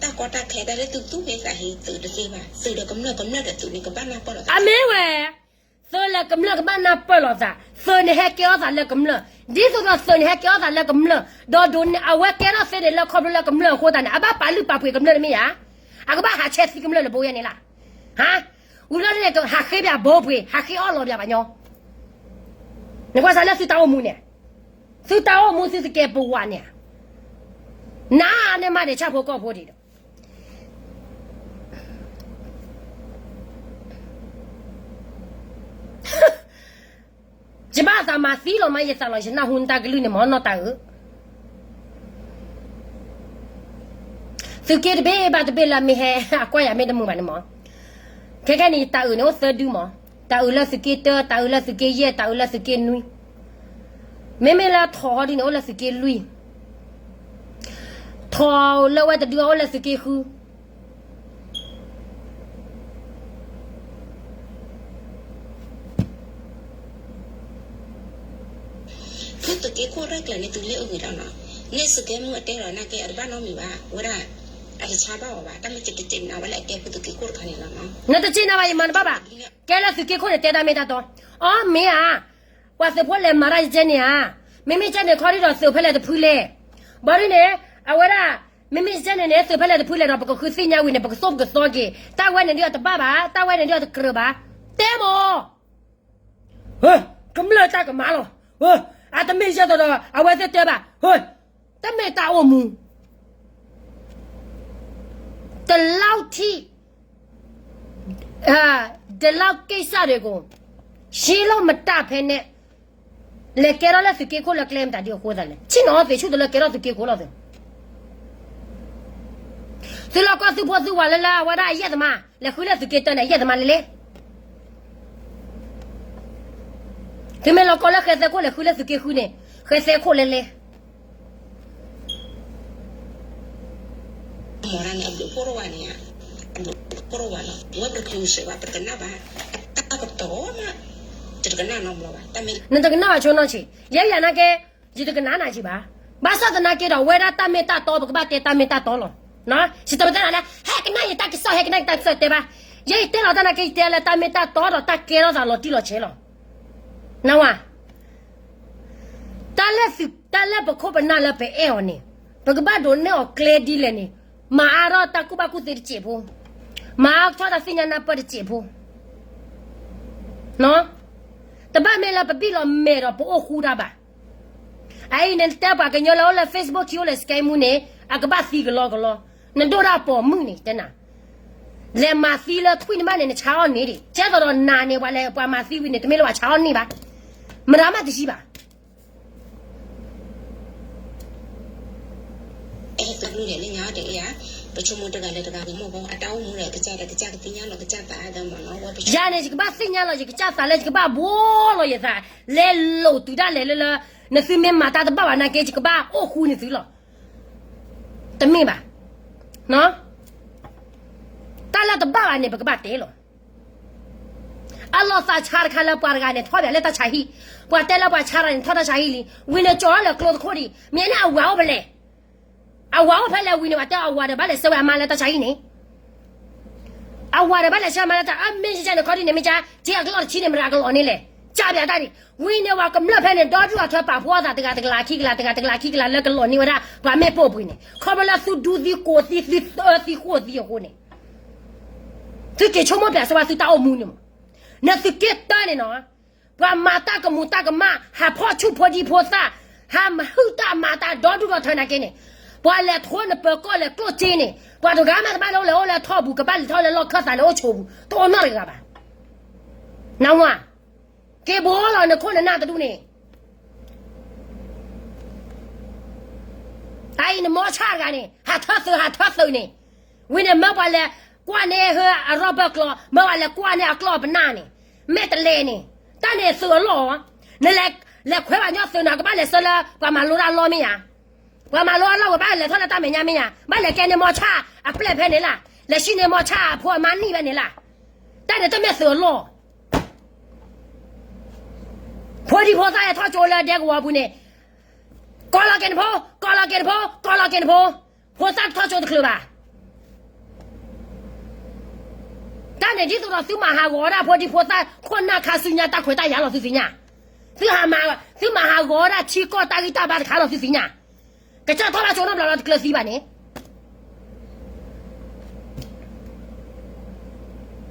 တၢ်ကီတၢ်ခဲတၢ်လၢသုသူၣ်ဂ့ၤသးဟ့ သုးတသ့ဘၣ်, သုးဒီးကမျၢၢ် ကမျၢၢ်ဒီးသုးန့ၣ် ကဘၣ်နၢ်ပၢၢ်လိာ်သး. အမ့ၢ်ဝဲ, သုးလၢကမျၢၢ်ကဘၣ်နၢ်ပၢၢ်လိာ်သး, သုးန့ၣ်ဟဲကဲထီၣ်သးလၢကမျၢၢ်, ဒ်သိးဒီးသုးန့ၣ်ဟဲကဲထီၣ်သးလၢကမျၢၢ်, ဒီးဒိးန့ၢ်အဝဲကဲထီၣ်သ့န့ၣ်လၢခီဖျိလၢကမျၢၢ်အဃိသတးန့ၣ် အဘၣ်ပာ်လုၢ်ပာ်ပှ့ၤကမျၢၢ်တမ့ၢ်ဧါ. အကဘၣ်ဟးဆဲးသံကမျၢၢ်လၢဘိယဲန့ၣ်လီၤ. ဟါ, ဝံၤလီၤန့ၣ် ဟးဃ့ဘၣ်ဘိပှ့ၤ ဟးဃ့အီၣ်လီၤဘၣ်ပှၤညီ, နကွၢ်စၢ်လၢသုတၢ်အိၣ်မူန့ၣ်, သုတၢ်အိၣ်မူသုသကဲးပဝးန့ၣ်, နၤန့ၣ်မးဒံးဆၣ်ဖိကီၢ်ဖိဒံးဒီး ယဘၣ်သးမၤသံလီၤမးယသးလီၤ ယနၢ်ဟူနတၢ်ကလုၢ်န့ၣ်မး နီၢ်တၢ်အုး, သုးက့တဘ့ၣ်ဘၣ်တဘ့ၣ်လၢအမ့ၢ်ဟဲ အကွၢ်ယၤမ့ၢ်တမုာ်ဘၣ်န့ၣ်မး, ခဲခဲန့ၣ် တၢ်အုးန့ၣ်အိၣ်သၢဒုမး, တၢ်အုးလၢသုးက့တၢ, တၢ်အုးလၢသုးက့ယဲၢ်, တၢ်အုးလၢသုးက့နွံ, မ့မ့ၢ်လၢထိးဟီဒ်န့ၣ် အိၣ်လၢသုးက့လွံၢ်, ထိးလၢဝဲတဒုအအိၣ်လၢသုးက့ဃု ဖုသုးက့ခိၣ်ရဲၣ်ကျဲၤန့ၣ် သုးလ့ၣ်အဂ့ၤဒီးနီၤ, န့ၣ်သုးက့မူအတဲလီၤနာ်က့ အတဘၣ်နီတမံၤဘၣ်, ဝဲဒၣ် အတဆါဘၣ်အီၤဘၣ်, တၢ်မ့ၢ်ကတစဲးနၤဝဲလၢအတဲဖုသုးက့ခိၣ်တခါန့ၣ်လီၤနီၤ. နတစဲးနၤဘၣ် ယမၤတဘၣ်ဘၣ်, ကဲလၢသုးက့ခိၣ်န့ၣ် တဲတၢ်မ့ၢ်တၢ်တီ, အီ မ့ၢ်ဧါ, ပှၤသုးဖိလဲၤမၤတၢ်ယကဲန့ၣ်ဧါ, မ့မ့ၢ်ကဲန့ၣ်ခီဒ်ဒီးသုးဖဲလဲၣ်တဖုလဲၣ်, ဘၣ်ဒ်န့ၣ် အဝဲဒၣ် မ့မ့ၢ်ကဲန့ၣ်န့ၣ် သုးဖဲလဲၣ်တဖုလဲၣ်ဒီး ပကဃုသ့ၣ်ညါဝံၤန့ၣ် ပကသိၣ်ပကသီက့ၤ, တၢ်ဝဲန့ၣ်ဒ်အတဘၣ်ဘၣ်, တၢ်ဝဲန့ၣ်ဒ်အတကြၢးဘၣ်, တဲမး ကမျၢၢ်တၢ်ကမၣ်လီၤ, အတမ့ၢ်ယဲသိးဒီး အဝဲသ့ၣ်တဲဘၣ်, တမ့ၢ်တၢ်အိၣ်မူ, တလောက်ထိ, ဒီးလောက်ကိစ္စတွေကို ရှင်းလို့မတတ်ဖဲနဲ့ လဲၤကဲထီၣ်လၢသုးက့ခိၣ်လၢကျဲမတၤဒ်အဃိသးလဲၣ်, ဆ့ၣ်နီၤသ့ၣ်ဆူၣ်တလၢကဲထီၣ်သုးက့ခိၣ်လီၤသ့ၣ် သုလီၢ်ကီၢ်သုးဖိသုဝၤလၢလၢအဝဲဒၣ်အယဲၢ်သမါ လဲၤဃုလၢသုးက့တၢန့ၣ် အယဲၢ်သမါလဲၣ်လဲၣ်, သုမ့ၢ်လီၢ်ကီၢ်လၢဃဲသဲခိၣ်လဲၤဃုလၢသုးက့ဃုန့ၣ် ဃဲသဲခိၣ်လဲၣ်လဲၣ်, မ့ၢ်န့ၣ် အဘျုးဖှိၣ်တဝၤန့ၣ်, အဘျုးဖှိၣ်တဝၤလီၤ, ဝဲပတကျူစဲးဘၣ် ပတကနၣ်ဘၣ်, တၢ်ကပတီၢ်မး, တတကနၣ်နီတဘျီဘၣ်, နတကနၣ်ဘၣ်ဆိနီၢ်ဆံး, ယဲယၤနာ်က့ ယတကနၣ်နၤက့ဘၣ်, ဘၣ်ဆၣ်သနာ်က့ဒီး အဝဲဒၣ်တၢ်မ့ၢ်တၢ်တီ ပကဘၣ်တဲတၢ်မ့ၢ်တၢ်တီလီၤ, ယတမ့ၢ်တဲနၤလၢ ဟဲကနၣ်ယတၢ်ကစီၣ် ဟဲကနၣ်ယတၢ်ကစီၣ်တဲဘၣ်, ယဲယတဲလီၤတၢ်နာ်က့ ယတဲလၢတၢ်မ့ၢ်တၢ်တီဒီးတၢ်ကဲထီၣ်သးလီၤတံၢ်လီၤဆဲးလီၤ, နဝၤ, တၢ်လၢသုး တၢ်လၢပခိၣ်ပနၢ်လၢပအဲၣ်အီၤန့ၣ်, ပကဘၣ်ဒိးန့ၢ်အီၤကျဲဒ်လဲၣ်န့ၣ်, မၤအါထီၣ်တၢ်ကူၣ်ဘၣ်ကူၣ်သ့တစဲးဖိ, မၤအါထီၣ်တၢ်သ့ၣ်ညါနၢ်ပၢၢ်တစဲးဖိ, တဘၣ်မ့ၢ်လၢပဘံၣ်လီၤမဲာ်ဒီးပအိၣ်ဃူတၢ်ဘၣ်. အအံၤန့ၣ်တဲပှၤကညီလၢအိၣ်လၢ Facebook ခံအိၣ်လၢ Skype မူန့ၣ်, အကဘၣ်သံကလီကလီ, နဒိၣ်ဒၣ်ပိာ်မုၣ်န့ၣ် တဲနၤ လဲၤမၤသံလၢထွံၣ်နဘၣ်န့ၣ် နဆါအီၣ်န့ၢ်ဒံး, ကဲသိးဒီးနၤန့ၣ် ပှၤလဲၤပှၤမၤသံဝံၤန့ၣ် တမ့ၢ်လၢပှၤဆါအီၣ်န့ၢ်ဘၣ်, မတၤမးတဟံးဘၣ်. ယၤန့ၣ် ယကဘၣ်သ့ၣ်ညါလီၤယကစၢ်သးလၢယကဘၣ်ဘှီလီၤယသး, လဲၤလိာ်တုၤဒၣ်လဲာ်လၢလၢ, နသုမ့ၢ်မၤတၢ်တဘၣ်ဘၣ်နာ်က့ ယကဘၣ်အိၣ်ဃူန့ၢ်သုလီၤ. တမ့ၢ်ဘၣ်. တၢ်လၢတဘၣ်ဘၣ်န့ၣ် ပကဘၣ်တဲလီၤ. အလီၤသးဆါတခါလၢပှၤတဂၤန့ၣ် ထီၣ်ဘၣ်လၢတၢ်ဆါဟံၣ်, ပှၤတဲလၢပှၤဆါတဂၤန့ၣ် ထီၣ်တၢ်ဆါဟံၣ်လံ, ဝံၤန့ၣ်ကၠီၤလၢကျိတခိၣ်ဒံး, မ့ၢ်န့ၣ်အဝၤအိၣ်ဖဲလဲၣ်, အဝၤအိၣ်ဖဲလဲၣ်ဝံၤန့ၣ် ပှၤတဲအဝၤဒီးဘၣ်လဲၤဆှၢဝဲအမါလၢတၢ်ဆါဟံၣ်န့ၣ်, အဝၤဒီးဘၣ်လဲၤဆှၢအမါလၢတၢ်, အမ့ၢ်ယကန့ၣ်ခီဒ်န့ၣ် မ့ၢ်က, က့အကျီၢ်တဆံန့ၣ် မတၤကလီၤန့ၢ်လဲၣ်, ကၢ်ပၠးတၢ်ဒံး, ဝံၤန့ၣ် ပှၤကမျၢၢ်ဖဲန့ၣ် ဒီဒူၣ်အထၢပာ်ဖှိၣ်အသးတဂၤတကလးခံကလး တဂၤတကလးခံကလးလၢကလီၤန့ၢ်ဝဲဒၣ် ပှၤမ့ၣ်ပိာ်ပှ့ၤန့ၣ် ခီဖျိလၢသုဒူသံကိးသံ သုသၢသံဃိးသံအဃိန့ၣ်, သုက့ၤဆိကမိၣ်ပၠးစၢၤဝဲသုတၢ်အိၣ်မူန့ၣ်မး, နသုက့တၢန့ၣ်နီၤ, ပှၤမၤတၢ်ကမူးတၢ်ကမၣ် ဟးဖီၣ်ဆူၣ်ဖိဒံဖိသၣ်, ဟးဟုၣ်တၢ်မၤတၢ်ဒီဒူၣ်ဒီထၢနာ်က့န့ၣ်, ပှၤလဲၤထိနပၢၤကီၢ်လဲၤကျိၣ်စ့န့ၣ်, ပှၤတဂၤမးတဘၣ်လၢအိၣ်လဲၤအိၣ်လၢထီၣ်ပူၤ ကဘၣ်လဲၤထီၣ်လၢလီၢ်ခၢၣ်သးလဲၤအိၣ်ဆိးပူၤ တအိၣ်နီတဂၤဘၣ်. နဝၤ, က့ၤဘှီလီၤနခိၣ်နနၢ်တဒူၣ်န့ၣ် အအံၤနမီၤဆၣ်တဂၤန့ၣ် ဟးထၢသုး ဟးထၢသုးန့ၣ်, ဝံၤန့ၣ်မၢပှၤလဲၤကွၢ်န့ၢ်ဟၢအရီၢ်ဘၢၣ်ကျီ, မၢပှၤလဲၤကွၢ်န့ၢ်အကျီၢ်ပနၢ်န့ၣ်, မဲာ်တလဲၤန့ၣ်, တၢ်န့ၣ်သုးအလီၢ်, နလဲၤခွဲးဘၣ်ညီသုးန့ၣ် ကဘၣ်လဲၤဆှၢလၢပှၤမၤလိတၢ်အလီၢ်မ့ၢ်ဧါ, ပှၤမၤလိအလီၢ်ဝဲဘၣ်လဲၤထီၣ်လၢတၢ်မဲာ်ညါမ့ၢ်ဧါ, ဘၣ်လဲၤကဲန့ၢ်မီၤဆၣ်အပျဲၢ်ဖဲန့ၣ်လၢ်, လဲၤဆှံန့ၢ်မီၤဆၣ်အဖိအမါနံၣ်ဖဲန့ၣ်လၢ်, တၢ်န့ၣ်တမ့ၢ်သုးအလီၢ် ဖိဒံဖိသၣ်ဟဲထီၣ်ကၠိလၢဒဲကဝီၤပူၤန့ၣ်, ကိးလီၤက့ၤနဖိ, ကိးလီၤက့ၤနဖိ, ကိးလီၤက့ၤနဖိ, ဖိသၣ်တထီၣ်ကၠိတချုးဘၣ်. တၢ်န့ၣ်ဒ်သိးဒီးသုမၤဟးဂီၤဝဲဒၣ်ဖိဒံဖိသၣ်ခိၣ်နၢ်ခါဆူညါ တၢ်ခွဲးတၢ်ယာ်လီၤသုသ့ၣ်ညါ, သုမၤဟးဂီၤဝဲဒၣ်ထံကီၢ်တၢ်ဂံၢ်တၢ်ဘါတခါလီၤသုသ့ၣ်ညါ, ကစၢ်ထီၣ်ဘၣ်ကၠိနီတဘျီလီၤတကျၢၤသံဘၣ်န့ၣ်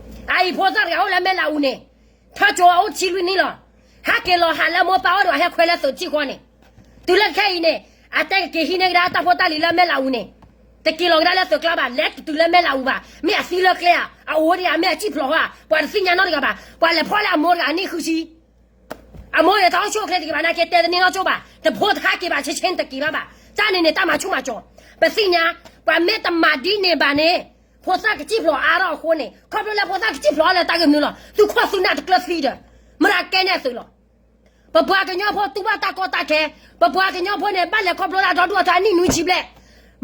အအံၤဖိသၣ်တဂၤအိၣ်လၢမဲၢ်လးအူန့ၣ်, ထီၣ်ကၠိအိၣ်တဆံလွံၢ်နံၣ်လီၤ. ဟဲက့ၤလီၤဟးလၢမိၢ်ပၢ်အိၣ်ဒီးဟဲခွဲးလၢသုးတဆံဃီန့ၣ်, တုၤလၢခဲအံၤန့ၣ်, အတဲကက့ၤဟံးန့ၢ်ကဒါတၢ်ဖိတၢ်လံၤလၢမဲၢ်လးအူန့ၣ်, တက့ၤလီၤကဒါလၢသုးကျါဘၣ်, လဲၤတတုၤလၢမဲၢ်လးအူဘၣ်, မ့ၢ်အသံလၢကျဲဧါ, အအိၣ်ဒံးဧါ, မ့ၢ်အစံၣ်ဖျိးဧါ, ပှၤတသ့ၣ်ညါနီတဂၤဘၣ်, ပှၤလဲၤဖီၣ်လၢအမိၢ်တဂၤအနံၣ်ဃုဆံ အမိၢ်န့ၣ်တၢ်အိၣ်ဆူၣ်အိၣ်ချ့တက့ၤဘၣ်နာ်က့ တဲတန့ၢ်နီၢ်ကၠိဘၣ်, တဖိတဟးက့ၤဘၣ်ဆ့ဆ့န့ၣ်တက့ၤဘၣ်ဘၣ်, တၢ်န့ၣ်န့ၣ် တၢ်မၤဆူၣ်မၤစီၤ, ပသ့ၣ်ညါ, ပှၤမ့ၢ်တမၤဒ်န့ၣ်ဘၣ်န့ၣ်, ဖိသၣ်ကစံၣ်ဖျိးအါထီၣ်အဃိန့ၣ်, ခီဖျိလၢဖိသၣ်ကစံၣ်ဖျိးအါလၢတၢ်ဂ့ၢ်မနုၤလီၤ, သုခိၣ်သုနၢ်တကျၢၤသံဒီး, မတၤကဲန့ၢ်သုးလီၤ. ပပှၤကညီဖိတူၢ်ဘၣ်တၢ်ကီတၢ်ခဲ, ပပှၤကညီဖိန့ၣ် ဘၣ်လဲၤခီဖျိလၢအဒီဒူၣ်အထၢအနံၣ်နွံဆံဘျဲၣ်,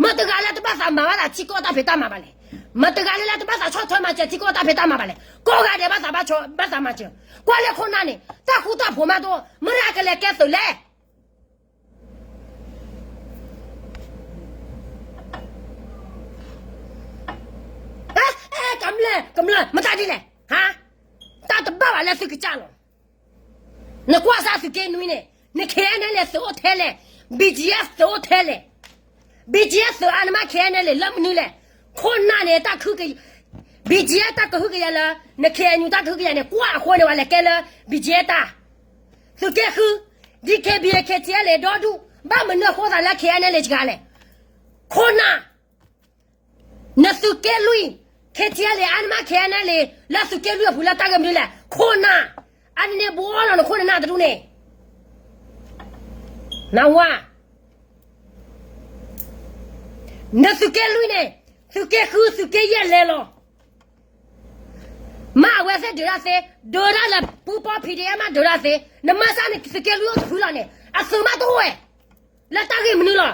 မတၤတဂၤလၢတဘၣ်သးမၤဘၣ်သးထံကီၢ်တၢ်ဖံးတၢ်မၤဘၣ်လဲၣ်, မတၤတဂၤလၢတဘၣ်သးဆီၣ်ထွဲမၤစၢၤထံကီၢ်တၢ်ဖံးတၢ်မၤဘၣ်လဲၣ်, ကိးဂၤဒဲးဘၣ်သးဘၣ်ဆီၣ် ဘၣ်သးမၤစၢၤ, ကွၢ်လၢခိၣ်နၢ်န့ၣ် တၢ်ဃူတၢ်ဖိးမးတအိၣ်, မတၤကလဲၤကဲသုးလဲၣ်. ကမျၢၢ် ကမျၢၢ် မတၤဒ်လဲၣ်, ဟါ, တၢ်တဘၣ်ဘၣ်လၢသုကစၢ်လီၤ. နကွၢ်စၢ်သုးက့နွံန့ၣ်, န ခဲအံၤနဲလဲၣ် သုးအိၣ်ထဲလဲၣ်, BGF သုးအိၣ်ထဲလဲၣ်, BGF သုးအါနမး ခဲအံၤနဲလဲၣ် လၢမနုၤလဲၣ်, ခိၣ်နၢ်န့ၣ် တၢ်ခုက, BGF တၢ်ကဟုကယာ်လၢ, န ခဲအံၤ တၢ်ကဟုကယာ်န့ၣ် ကွၢ်အဃိန့ၣ် ပှၤလဲၤကဲလၢ BGF တၢ်, သုးက့ဃု, DKBA KTLA ဒီဒူၣ်, ဘၣ်မနုၤအဃိသးလၢ ခဲအံၤနဲလဲၣ် စှၤလဲၣ်, ခိၣ်နၢ် နသုးက့လွံၢ်, KTLA အါနမး ခဲအံၤနဲလဲၣ် လၢသုးက့လွံၢ်အပူၤလၢတၢ်ဂ့ၢ်မနုၤလဲၣ်, ခိၣ်နၢ်, အန့ၣ်န့ၣ်ဘှီလီၤနခိၣ်နနၢ်တဒူၣ်န့ၣ်, နဝၤ, နသုးက့လွံၢ်န့ၣ်, သုးက့ဃု သုးက့ယဲၢ်လဲၤလီၤ. မ့ၢ်အဝဲသ့ၣ်ဒုးတၢ်သ့, ဒုးတၢ်လၢပူပီ PDF မးဒုးတၢ်သ့, နမၤစၢ်န့ၣ်သုးက့လွံၢ်အိၣ်တဖုလီၤန့ၣ် အသုးမးတအိၣ်ဝဲ လၢတၢ်ဂ့ၢ်မနုၤလီၤ.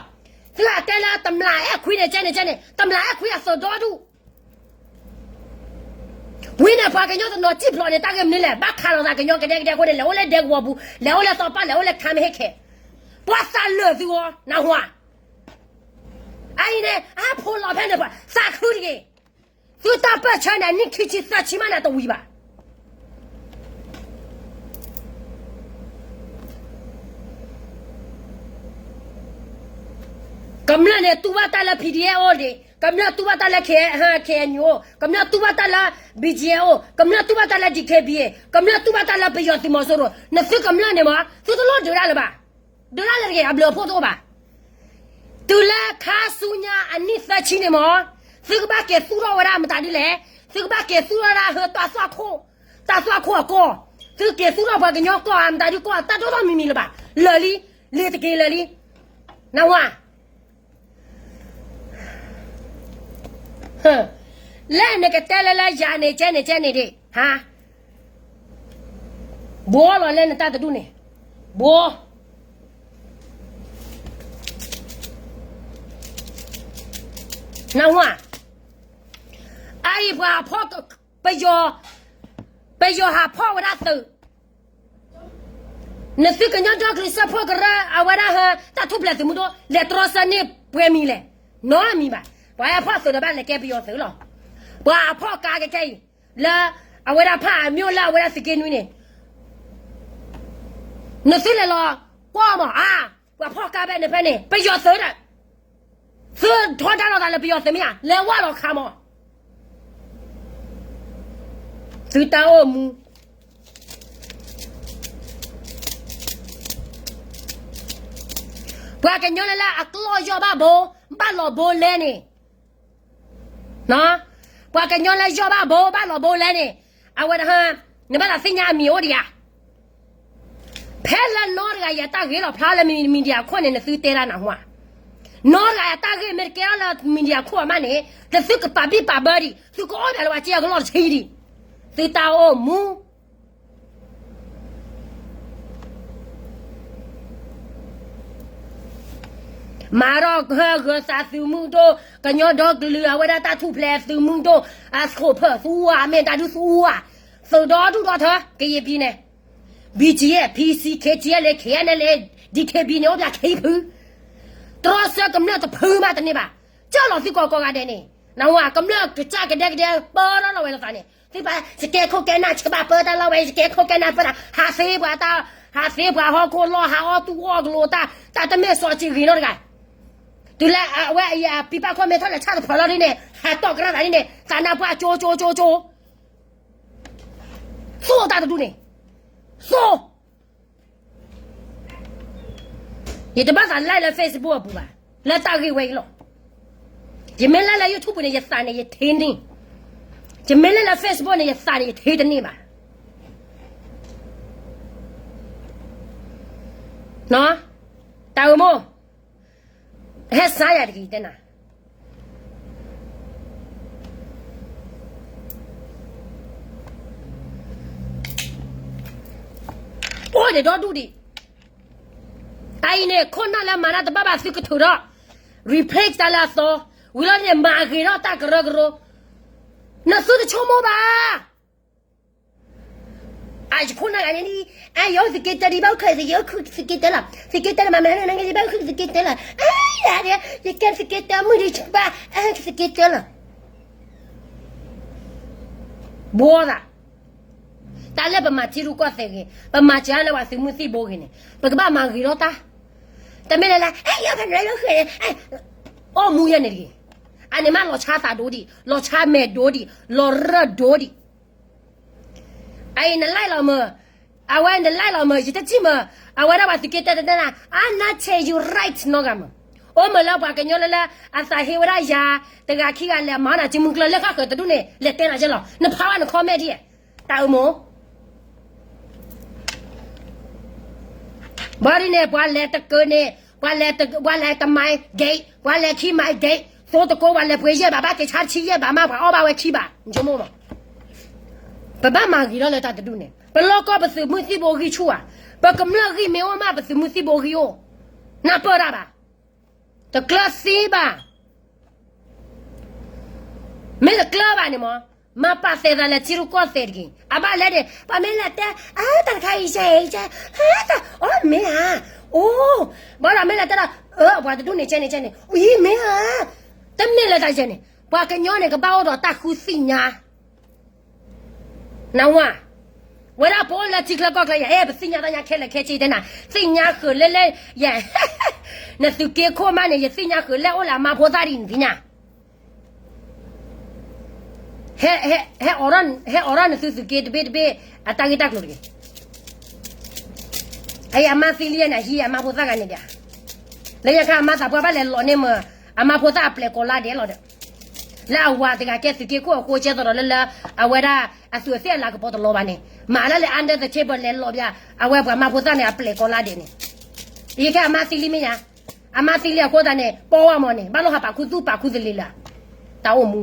သုဟးတဲလၢတမျးအဲၣ်ခွံန့ၣ်ကဲန့ၣ်ကဲန့ၣ် တမျးအဲၣ်ခွံအသုးဒီဒူၣ် ဝံၤန့ၣ် ပှၤကညီတနီၤစံၣ်ဖျိးန့ၣ် တၢ်ဂ့ၢ်မနုၤလဲၣ်, ဘၣ်ခးလိာ်သးကညီကဒဲကဒဲအဃိန့ၣ် လဲၤအိၣ်လၢဒဲကဝီၤပူၤ, လဲၤအိၣ်လၢသီပၢ်, လဲၤအိၣ်လၢခါမ့ၢ်ဟ့ၣ်ခဲ, ပှၤသးလၢာ်သုဂီၢ် နဟါ, အအံၤန့ၣ် အဖိလီၤဖဲန့ၣ် ပှၤသးခုတဂ့ၤ, သုတၢ်ပၢၢ်ဆၢန့ၣ် အနံၣ်ခံဆံသၢဆံမးန့ၣ်တဝံၤဘၣ်. ကမျၢၢ်န့ၣ်တူၢ်ဘၣ်တၢ်လၢ P D F အိၣ်ဒံး, ကမျၢၢ်တူၢ်ဘၣ်တၢ်လၢ K N U အိၣ်, ကမျၢၢ်တူၢ်ဘၣ်တၢ်လၢ B G F အိၣ်, ကမျၢၢ်တူၢ်ဘၣ်တၢ်လၢ D K B A, ကမျၢၢ်တူၢ်ဘၣ်တၢ်လၢပယီၤသုးမီၤစိရိၤ, နသုကမျၢၢ်န့ၣ်မး သုတလိၣ်ဒုးဒၣ်လၢၤဘၣ်, ဒုးဒၣ်လၢၤတဂ့ၤ အဘျုးအဖှိၣ်တအိၣ်ဘၣ်. တုၤလၢခါဆူညါအနံၣ်သၢဆံန့ၣ်မး, သုကဘၣ်က့ၤသူၣ်ထီၣ်ဝဲဒၣ်မတၤဒ်လဲၣ်, သုကဘၣ်က့ၤသူၣ်ထီၣ်ဝဲဒၣ်ဟၢတၢ်သွၣ်ခိၣ်, တၢ်သွၣ်ခိၣ်အကီၢ်, သုက့ၤသူၣ်ထီၣ်ပှၤကညီကီၢ်ဧါ မတၤဒ်ကီၢ် တၢ်ဒိၣ်ထီၣ်မံၤမံၤလၢၤဘၣ်, လၢာ်လံ, လ့ၤတက့ၤလၢာ်လံ, နဝၤ လၢနကတဲလၢလၢယၤန့ၣ် ကဲန့ၣ်ကဲန့ၣ်ဒံး, ဟါ, ဘှီလီၤလၢနတၢ်တဒူၣ်န့ၣ်, ဘှီ, နဝၤ, အအံၤပှၤဖီၣ်, ပယီၤ, ပယီၤဟးဖီၣ်ဝဲဒၣ်သုး နသုကညီဒီကလုာ်စၢဖှိၣ်ကရၢ အဝဲဒၣ်ဟဲ တၢ်ထူၣ်ဖျဲးသုးမုၢ်ဒိၣ် လဲၤတြီဆၢန့ၢ်ပှဲၤမံၤလဲၣ်, နီတမံၤဘၣ်. ပှၤဟဲဖီၣ်သုးဒီးဘၣ်လဲၤကဲပယီၤသုးလီၤ. ပှၤအဖီၣ်ကါကဲခဲအံၤ လၢအဝဲဒၣ်ဖးအမ့ၢ်လၢအဝဲဒၣ်သုးက့နွံန့ၣ် နသုလဲၤလီၤကွၢ်မး အါ, ပှၤဖီၣ်ကါဖဲန့ၣ်ဖဲန့ၣ် ပယီၤသုးဒီး သုထီဒါလိာ်သးလၢပယီၤသုးမ့ၢ်ဧါ, လဲၤဝဲလီၤခးမး သုတၢ်အိၣ်မူ ပှၤကညီလၢလၢအကျီၢ်ယီၢ်ဘၣ်ဘိ ဘၣ်လီၤဘိလဲန့ၣ်, ပှၤကညီလၢယီၢ်ဘၣ်ဘိ ဘၣ်လီၤဘိလဲန့ၣ်, အဝဲဒၣ် နဘၣ်သးသ့ၣ်ညါအမံၤအိၣ်ဒံးဧါ. ဖဲလၢနီတဂၤအံၤအတၢ်ဂ့ၢ်လီၤဖျါလၢ media ခိၣ်န့ၣ် နသုတဲဒၣ်နဟါ, နီတဂၤအတၢ်ဂ့ၢ်မ့ၢ်တကဲထီၣ်လၢ media ခိၣ်အမးန့ၣ် နသုကပာ်ဘံၣ်ပာ်ဘၢဒံး သုကအိၣ်ဖျဲးလၢပှၤစ့အကလီၢ်တဆံဒံး, သုတၢ်အိၣ်မူ မၤထီၣ်ဟၢဂၢၤသးသုးမုၢ်ဒိၣ်, ကညီဒီကလုာ်အဝဲဒၣ်တၢ်ထူၣ်ဖျဲးသုးမုၢ်ဒိၣ်, အခိၣ်ဖၢၣ်သူဧါ, မ့ၢ်တၢ်ဒုးသူဧါ, သုးဒီဒူၣ်ဒီထၢ ကယံာ်ပံၤန့ၣ်, B G F, P C, K T L A, K N L A, D K B န့ၣ် အိၣ်ဘၣ်ခံဖု, တြီဆၢကမျၢၢ်တဖုမးတန့ၢ်ဘၣ်, ကၢ်လီၤသုကိးကိးဂၤဒဲးန့ၣ်, နဝၤ ကမျၢၢ်ကစၢ်ကဒဲကဒဲ ပၢထီၣ်လီၤဝဲလိာ်သးန့ၣ် သုဘၣ်စကဲခိၣ်ကဲနၢ် ဆၢဘၣ်ပၢတၢ်လီၤဝဲ စကဲခိၣ်ကဲနၢ်ပၢတၢ် ဟးသ့ပှၤတၢ်, ဟးသ့ပှၤဟီၣ်ခိၣ်လီၢ် ဟးအီၣ်တူၢ်အီၣ်ကလိာ်တၢ်, တၢ်တမ့ၢ်စီၤစံးဂ့ၤနီတဂၤ, တုၤလၢအဝဲအံၤအပံၤပာ်ခိၣ်မ့ၢ်ထီၣ်လဲၤဆၣ်တဖျၢၣ်လီၤဒ်န့ၣ် ဟးတီၢ်ကရၢသးဒ်န့ၣ် သးနါပှၢ်ကၠိကၠိကၠိကၠိ, သိၣ်တၢ်တဒူၣ်န့ၣ်, သိၣ် ယတဘၣ်သးလဲၤလၢ Facebook အပူၤဘၣ်, လၢတၢ်ဂ့ၢ်ဝဲအံၤလီၤ. ယမ့ၢ်လဲၤလၢ YouTube န့ၣ် ယသးန့ၣ် ယထံန့ၢ်, ယမ့ၢ်လဲၤလၢ Facebook န့ၣ် ယသးန့ၣ် ယထံတန့ၢ်ဘၣ်. တၢ်အိၣ်မူ ဟဲစါယၤတဂ့ၤတဲနၤ အိၣ်ဒံးဒီဒူၣ်ဒံး, အအံၤန့ၣ် ခိၣ်နၢ်လၢမၤတၢ်တဘၣ်ဘၣ်သုကထုးထီၣ်, replace တၢ်လၢအသီ, ဝံၤလီၤန့ၣ် မၤဂ့ၤထီၣ်တၢ်ကရၢကရိ, နသုတဆိကမိၣ်ဘၣ်. အယခိၣ်နၢ်ဂၤန့ၣ်, အယသုးက့တၢဒံးဘၣ်ခုၣ် ယသုးက့တၢလီၤ, သုးက့တၢလီၤ မၤမနုၤနဂ့ၤဘၣ်ခုၣ်သုးက့တၢလီၤ, အယၤ ယကဲသုးက့တၢမုၢ်ဒံးဘၣ်, သုးက့တၢလီၤ. ဘှီသး, တၢ်လၢပမၤထံရူၢ်ကီၢ်သဲးဂ့ၤ, ပမၤစၢၤလၢပှၤသုးမုၢ်သံၣ်ဘိဂ့ၤန့ၣ် ပကဘၣ်မၤဂ့ၤထီၣ်တၢ်, တမ့ၢ်လၢလၢ အဲ ယဖဲနရၢဃဲ, အိၣ်မူယဲန့ၣ်တဂ့ၤ, အန့ၣ်မးလီၤဆါသးဒိဒံး, လီၤဆါမဲာ်ဒိဒံး, လီၤရၢၢ်ဒိဒံး အအံၤန like လီၤမၢ်, အဝဲန like လီၤမၢ် ယတထံၣ်မၢ်, အဝဲဒၣ်ပှၤသုးက့တၢတတဲနၤ, အါနါဆဲး you right နီတဂၤမၢ်, အိၣ်မၢ်လၢပှၤကညီလၢလၢ အသးဟ့ဝဲဒၣ်ယၤ, တဂၤခံဂၤလဲၤမၤနၤစုမုၢ်ကျၢၢ်လၢဃၣ်ဃၢၤတဒူၣ်န့ၣ် လဲၤတဲနၤကဲလီၤ, နဖးဝဲန comment ဒ်, တၢ်အိၣ်မူ ဘၣ်ဒ်န့ၣ် ပှၤလဲၤတကၢန့ၣ်, ပှၤလဲၤတ, ပှၤလဲၤတမံၤဂ့ၤ, ပှၤလဲၤခံမံၤဂ့ၤ, သိတကိးပှၤလဲၤပှ့ၤယဲၢ်ဘး ဘၣ်က့ၤဆါတဆံယဲၢ်ဘးမး ပှၤအီၣ်ဘၣ်ဝဲခံဘး, နဆိကမိၣ်မး, ပဘၣ်မၤဂ့ၤထီၣ်လၢတၢ်တဒူၣ်န့ၣ်, ပလီၢ်ကီၢ်ပသုးမုၢ်သံၣ်ဘိဂံၢ်ဆူၣ်ဧါ, ပကမျၢၢ်ဂံၢ်မ့ၢ်အိၣ်မး ပသုးမုၢ်သံၣ်ဘိဂံၢ်အိၣ်, နၢ်ပၢၢ်တၢ်ဘၣ်, တကျၢၤသ့ဘၣ် မ့ၢ်တကျၢၤဘၣ်န့ၣ်မး, မၤပာ်သဲးသးလၢထံရူၢ်ကီၢ်သဲးတဂ့ၤ, အဘၣ်လဲၣ်န့ၣ် ပှၤမ့ၢ်လဲၤတဲ, အတၢ်တခါအံၤယဲအံၤယဲ, အတၢ်, အိ မ့ၢ်ဧါ, အိ, ဘၣ်ဒီးမ့ၢ်လဲၤတဲဒီး, အၢ ပှၤတဒူၣ်န့ၣ်ကဲန့ၣ်ကဲန့ၣ်, အံၤမ့ၢ်ဧါ, တမ့ၢ်လၢတၢ်ယဲန့ၣ်, ပှၤကညီန့ၣ် ကဘၣ်အိၣ်ဒီးတၢ်ဃုသ့ၣ်ညါ နဝၤ, ဝဲဒၣ်ပအိၣ်လၢထံချၢကီၢ်ချၢယၤ, အဲ ပသ့ၣ်ညါတၢ်ညါခဲလၢာ်ခဲဆ့တဲနၤ, သ့ၣ်ညါဃုာ်လၢလၢယၤ, နသုးက့ခိၣ်မးန့ၣ် ယသ့ၣ်ညါဃုာ်လၢအိၣ်လၢအမါဖိသၣ်ဒ်နသ့ၣ်ညါ, ဟဲအိးထီၣ်နသုးသုးက့တဘ့ၣ်တဘ့ၣ်အတၢ်ဂ့ၢ်တၢ်ကျိၤတဂ့ၤ. အအံၤအမါသံလံန့ၣ် ဟံးအမါဖိသၣ်ဂၤန့ၣ်ဒၣ်, လၢညါခါအမါသးပှၢ်ဘၣ်လဲၤလီၤန့ၢ်မ့ၢ် အမါဖိသၣ်အပျဲၢ်ကိးလါဒဲးလီၤဒီး, လၢအဝၤတဂၤကဲသုးက့ခိၣ်အဃိ ကဲသိးဒီးလၢလၢ အဝဲဒၣ်အသူးအသ့ၣ်အလၤကပီၤတလီၤဘၣ်န့ၣ် မၤလၢလၢ under the table လဲၤလီၤဘၣ်, အဝဲပှၤမါဖိသၣ်န့ၣ် အပျဲၢ်ကိးလါဒဲးန့ၣ်, ယကဲအမါသံလံမ့ၢ်ညါ, အမါသံလံအဃိသတးန့ၣ် ပီဝါမီၤန့ၣ် ဘၣ်လိၣ်ဟးပာ်ခူသူၣ်ပာ်ခူသလ့ၤလၢ တၢ်အိၣ်မူ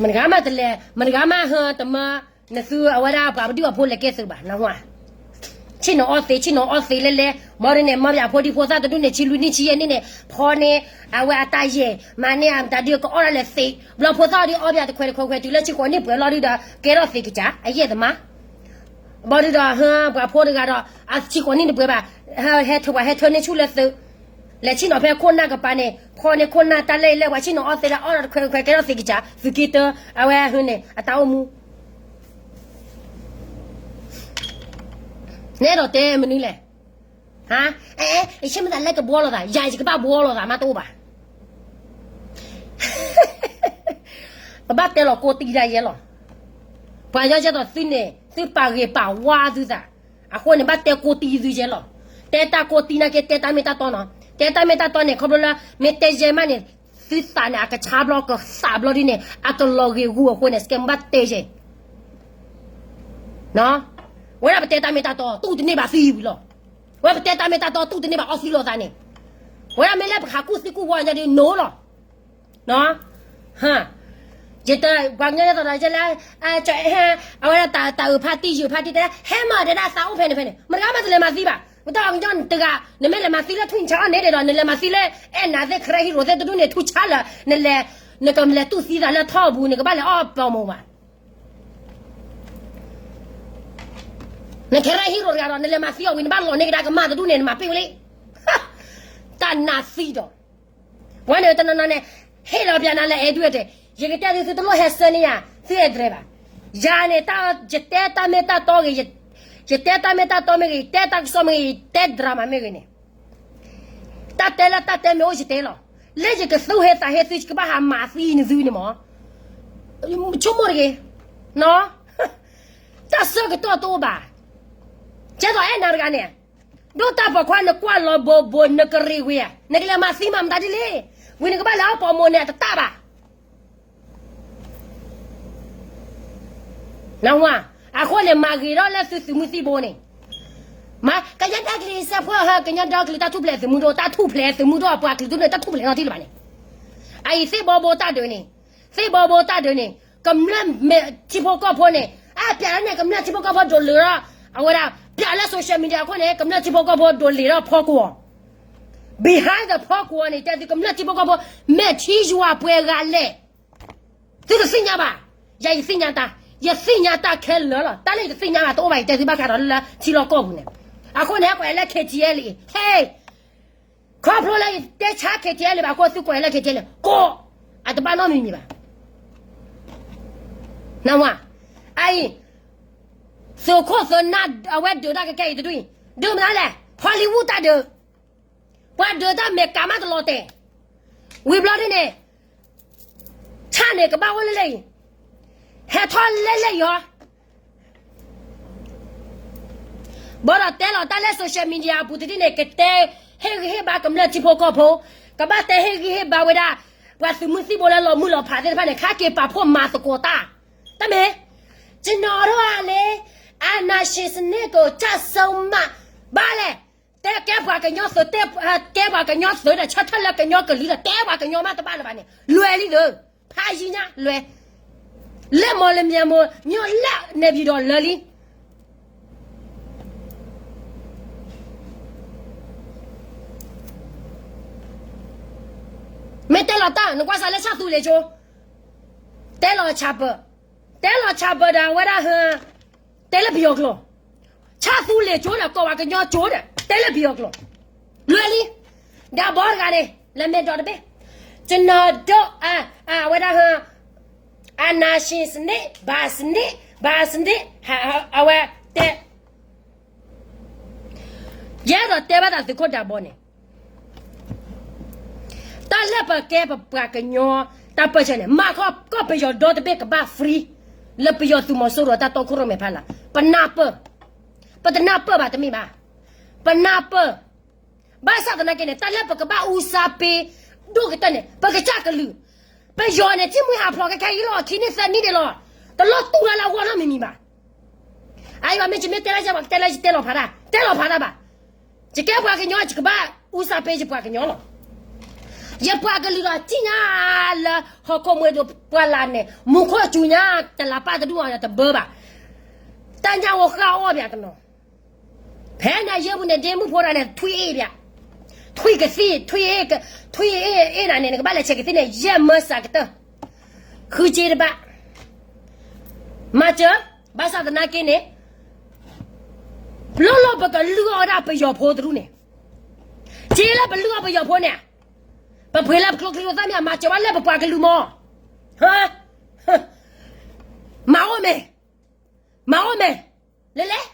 မတဂၤမးတလဲၤ မတဂၤမးဟၢတမၢ, နသုအဝဲဒၣ်ပှၤပဒုၣ်ပှၤဖိလဲၤကဲသုးဘၣ်, ဆ့ၣ်နီၤအီၣ်သ့ ဆ့ၣ်နီၤအီၣ်သ့လဲၣ်လဲၣ်, ဘၣ်ဒုးန့ၣ် မၤဘၣ်အဖိဒံဖိသၣ်တဒူၣ်န့ၣ် ဆံလွံၢ်နံၣ်ဆံယဲၢ်နံၣ်န့ၣ် ဖီန့ၢ် အဝဲအတၢ်ယဲၢ် မၤန့ၢ်အတၢ်ဒုးကအီၣ်ဒၣ်လဲာ်သ့, ဘျီဖိသၣ်ဒုးအီၣ်ဘၣ်တခွဲးတခွဲးခွဲး တုၤလၢဆံဃိးနံၣ်ပှဲၤလီၤဒုးဒီး ကဲထီၣ်သ့ကစၢ် အယဲၢ်သမါ ဘၣ်ဒုးဒီး ဟၢ ပှၤဖိတဂၤဒီး အဆံဃိးနံၣ်တပှဲၤဘၣ်, ဟဲထၢပှၤဟဲထၢန့ၢ်ဆူၣ်လၢသုး, လဲၤဆ့ၣ်နီၤဖဲခိၣ်နၢ်ကပၤန့ၣ် ဖီန့ၢ်ခိၣ်နၢ်တၢ်လဲၢ်အံၤလဲၢ် ပှၤဆ့ၣ်နီၤအီၣ်သ့ဒီးအီၣ်ဒီးတခွဲးခွဲးကဲထီၣ်သ့ကစၢ် သုးက့တၢ အဝဲဟၢန့ၣ် အတၢ်အိၣ်မူ နဲဒိးတဲမနုၤလဲၣ်, ဟါ, အဲ ယဆ့ၣ်မတၤလၢကဘှီလိာ်သး ယၤယကဘၣ်ဘှီလိာ်သးမးတအိၣ်ဘၣ် ပဘၣ်တဲလီၤကိးတံၢ်ဒၣ်ယဲလီၤ. ပှၤယီၤကဲသိးသုန့ၣ် သုပာ်ဂ့ၤပာ်ဝါသုသး, အဃိန့ၣ် ဘၣ်တဲကိးတံၢ်သုယဲလီၤ. တဲတၢ်ကိးတံၢ်နာ်က့ တဲတၢ်မ့ၢ်တၢ်တီနီၤ. တဲတၢ်မ့ၢ်တၢ်တီန့ၣ် ခီဖျိလၢ မ့ၢ်တဲယဲမးန့ၣ် သုသးန့ၣ် အကဆါဘျီကသးဘျီဒ်န့ၣ် အကလီၤဂ့ၤဂူာ်အဃိန့ၣ် စကဲမ့ၢ်ဘၣ်တဲယဲ ဝဲဒၣ်ပတဲတၢ်မ့ၢ်တၢ်တီတူၢ်တန့ၢ်ဘၣ်သံဝံၤလီၤ. ဝဲပတဲတၢ်မ့ၢ်တၢ်တီတူၢ်တန့ၢ်ဘၣ်အီသံးလိာ်သးန့ၣ်, ဝဲဒၣ်မ့ၢ်လၢပဟးကူၣ်သံကူၣ်ဝီညါဒ်နိလီၤ. ယတ ပှၤကညီယဲသိးဒီး ယဲလၢ ကၠီအဲ အဝဲဒၣ်တၢ်အုးဖးတံၢ်ယုာ်ဖးတံၢ်တဲ ဟဲမၤဒဲဒၣ်သးအိၣ်ဖဲန့ၣ်ဖဲန့ၣ် မတဂၤမးတလဲၤမၤသံဘၣ်. ပတၢ်ပှၤကညီတဂၤ နမ့ၢ်လဲၤမၤသံလၢထွံၣ်ဆါအီၣ်န့ၣ်ဒီး နလဲၤမၤသံလၢ အဲၣ်နၤသ့ၣ် ခဲရၢဟံရိၤသ့ၣ်တဒူၣ်န့ၣ် ထူဆါလၢ နလဲၤ နကလဲၤတူၢ်သံသးလၢထီၣ်အပူၤ နကဘၣ်လဲၤအီၣ်ပီမုၢ်ဘၣ် နခဲရၢဟံရိၤတဂၤဒီး နလဲၤမၤသံအီၤဝံၤ နဘၣ်လီၤန့ၢ်ကဒါကမၢ်တဒူၣ်န့ၣ် နမၤပ့ၢ်ဝဲလံ. တၢ်နးသံဒီး ဝဲန့ၣ်တနီၤနီၤန့ၣ် ဟ့ၣ်လီၤပျးနၤလၢအဲဒူၣ်တဲ ယကတဲသု သုတလိၣ်ဟဲဆၢန့ၢ်ယၤ သုအဲၣ်ဒြဲဘၣ်. ယၤန့ၣ် ယတဲတၢ်မ့ၢ်တၢ်တီဂ့ၤ, ယတဲတၢ်မ့ၢ်တၢ်တီမ့ၢ်ဂ့ၤ, ယတဲတၢ်ကစီၣ်မ့ၢ်ဂ့ၤ, ယတဲဒြါမၤမ့ၢ်ဂ့ၤန့ၣ် တၢ်တဲလၢတၢ်တဲမ့ၢ်အိၣ်ယတဲလီၤ. လၢယကသူၣ်ဟ့သးဟ့သု ယကဘၣ်ဟးမၤသံနသုန့ၣ်မး ဆိကမိၣ်တဂ့ၤ, တၢ်ဆၢကတီၢ်တအိၣ်ဘၣ်. ကဲသိးအဲၣ်နၤတဂၤန့ၣ် ဒိၣ်တၢ်ပိာ်ခွါနကွၢ်လီၤဘိးဘိး နကရံၣ်ဝံၤဧါ, နကလဲၤမၤသံမးမတၤဒ်လဲၣ်, ဝံၤနကဘၣ်လဲၤအီၣ်ပိာ်မုၣ်န့ၣ် အတတၢ်ဘၣ်. နဝၤ, အဃိန့ၣ် မၤဂ့ၤထီၣ်လၢသုသုးမုၢ်သံၣ်ဘိန့ၣ်, မ့ၢ်ကညီဒီကလုာ်စၢဖှိၣ်ဟၢ ကညီဒီကလုာ်တၢ်ထူၣ်ဖျဲးသုးမုၢ်ဒိၣ် တၢ်ထူၣ်ဖျဲးသုးမုၢ်ဒိၣ် အပှၤကလုာ်ဒိၣ်န့ၣ် တၢ်ထူၣ်ဖျဲးနီတံၢ်လၢၤဘၣ်န့ၣ်, အအံၤသ့ၣ်ဘီဘိတၢ်ဒုးန့ၣ်, သ့ၣ်ဘီဘိတၢ်ဒုးန့ၣ် ကမျၢၢ်မဲာ်ထံဖိကီၢ်ဖိန့ၣ် အပျးလၢန့ၣ် ကမျၢၢ်ထံဖိကီၢ်ဖိဒိးလၢၤဒီး အဝဲဒၣ် ပျးလၢ social media အဃိန့ၣ် ကမျၢၢ်ထံဖိကီၢ်ဖိဒိးလ့ၤဒီးဖီကွီၤ behind the ဖီကွီၤန့ၣ် တဲသုကမျၢၢ်ထံဖိကီၢ်ဖိ မဲာ်ထံယွၤပှဲၤဂၤလဲၣ် သုတသ့ၣ်ညါဘၣ်. ယၤယသ့ၣ်ညါတၢ်, ယသ့ၣ်ညါတၢ်ခဲလၢာ်လီၤ. တၢ်လၢယတသ့ၣ်ညါဘၣ်တအိၣ်ဘၣ် ယတဲသုဘၣ်ဃးဒီးလၢထံလီၢ်ကီၢ်ပူၤန့ၣ်, အဃိန့ၣ် ဟဲကွၢ်အဲၣ်လၢ KTLA အံၤ, ဟဲ, ခီဖျိလၢယတဲဆါ KTLA ဘၣ်အဃိ သုကွၢ်အဲၣ်လၢ KTLA ကိး, အတဘၣ်နီတမံၤမံၤဘၣ်. နဝၤ, အအံၤ သုးခိၣ်သုးနၢ် အဝဲဒုးတၢ်ကကဲအံၤတဒူၣ်အံၤ, ဒုးမနုၤလဲၣ်, Hollywood တၢ်ဒုး ပှၤဒုးတၢ်မဲာ်ကးမးတလီၤတဲာ်, ဝံၤဘျီဒ်န့ၣ်, ဆၣ်န့ၣ်ကဘၣ်အိၣ်လၢလၢအံၤ, ဟဲထီၣ်လၢလၢအံၤအီၤ, ဘၣ်ဒီးတဲလီၤတၢ်လၢ social media အပူၤတဒ်န့ၣ် ကတဲဟ့ၣ်ဂံၢ်ဟ့ၣ်ဘါကမျၢၢ်ထံဖိကီၢ်ဖိ, ကဘၣ်တဲဟ့ၣ်ဂံၢ်ဟ့ၣ်ဘါဝဲဒၣ် ပှၤသုးမုၢ်သံၣ်ဘိလၢလီၤမုၢ်လီၤဖးသ့ၣ်တဖၣ်န့ၣ် ခါက့ၤပာ်ဖှိၣ်မၤသကိးတၢ်, တမ့ၢ်, ကျွန်တော်တို့ကလေ, အာဏာရှင်စနစ်ကို ကျဆုံးမှ ဘၣ်လဲၣ်, တဲကဲပှၤကညီသုး, တဲကဲပှၤကညီသုးဒီး ဆၢထၢၣ်လၢကညီကလုာ်ဒီး တဲပှၤကညီမးတဘၣ်လၢၤဘၣ်န့ၣ် လွဲၤလံဒီး, ဖးယံၤညါလွဲၤ, လၢမော်လမြိုင်မြို့လၢ နေပြည်တော် လၢၤလံ. မ့ၢ်တဲလီၤတၢ် နကွၢ်စးလၢဆၣ်သူလ့ၤကၠိ, တဲလီၤဆၣ်ပၢၢ်, တဲလီၤဆၣ်ပၢၢ်ဒီးအဝဲဒၣ်ဟၢ, တဲလၢပယီၤကျိာ်, ဆၣ်သူလ့ၤကၠိဒီး ကိးပှၤကညီကၠိဒီး တဲလၢပယီၤကျိာ်, လွဲၤလံ. ဒီးဘီတဂၤန့ၣ် လၢမဲာ်ဒီးတဘ့ၣ်, ကျွန်တော်တို့, အဝဲဒၣ်ဟၢ အနၢ်ၡ့ၣ်စနံး ဘၣ်စနံး ဘၣ်စနံး အဝဲတဲ ယအဲၣ်ဒိးတဲဘၣ်တၢ်သုးခိၣ်ဒးဘီန့ၣ် တၢ်လၢပကဲပပှၤကညီ တၢ်ပၢၢ်ဆၢန့ၣ် မၤခီကီၢ်ပယီၤဒီတဘ့ၣ်ကဘၣ် free လၢပယီၤသုးမီၤစိရိၤတၢ်တီခိၣ်ရိၣ်မဲာ်ဖးလာ် ပနၢ်ပၢၢ် ပတနၢ်ပၢၢ်ဘၣ်တမ့ၢ်ဘၣ် ပနၢ်ပၢၢ် ဘၣ်ဆၣ်သနာ်က့န့ၣ် တၢ်လၢပကဘၣ်အူစၢ်ပ့ၤ ဒိၣ်ကတၢၢ်န့ၣ် ပကစၢ်ကလုာ် ပယီၤန့ၣ် ထံၣ်မှံဟးဖျိးခဲခဲအံၤလီၤ ခံနံၣ်သၢနံၣ်ဒံးလီၤ တလီၤတူၢ်လၢလၢအဂီၢ်နီတမံၤမံၤဘၣ် အအံၤဘၣ်မ့ၢ်ယမ့ၢ်တဲလၢယဲ ပှၤကတဲလၢယတဲလီၤဖးဒၣ် တဲလီၤဖးဒၣ်ဘၣ် ယကဲပှၤကညီ ယကဘၣ်အူစၢ်ပ့ၤယပှၤကညီလီၤ ယပှၤကလုာ်ဒီးထံၣ်ညါလၢဟီၣ်ခိၣ်မူဒိၣ်ပှၢ်လၢ်န့ၣ် မူခိၣ်စူၤညါ တလးပၢ်တဒူၣ်အီၤတဘၢဘၣ် တၢ်ညါဝဲဃၣ်အီၣ်ဘၣ်တနီၤ ဖဲန့ၣ်ယဲပူၤန့ၣ် ဒ့မုၣ်ဖိတဂၤန့ၣ် ထွံၣ်အ့ၣ်ဘၣ် ထွံၣ်ကသံၣ် ထွံၣ်အ့ၣ် ထွံၣ်အ့ၣ်အ့ၣ်နၤန့ၣ် နကဘၣ်လဲၤဆဲးကသံၣ်န့ၣ် ယဲၢ်မၢစးကတၢၢ် ဃုစ့တဘၣ် မၤစၢၤ ဘၣ်ဆၣ်သနာ်က့န့ၣ် လီၢ်လီၢ်ပကလုၢ်အီၣ်ဝဲဒၣ်ပယီၤဖိတဒူၣ်န့ၣ် က့လၢပလုၢ်အီၣ်ပယီၤဖိန့ၣ် ပပှ့ၤလၢပကျိချံကျိသၣ်မ့ၢ် မၤစၢၤဘၣ်လၢပပှၤကလုာ်မီၢ် မၤအီၣ်မ့ၢ် မၤအီၣ်မ့ၢ် လဲၤလဲၤ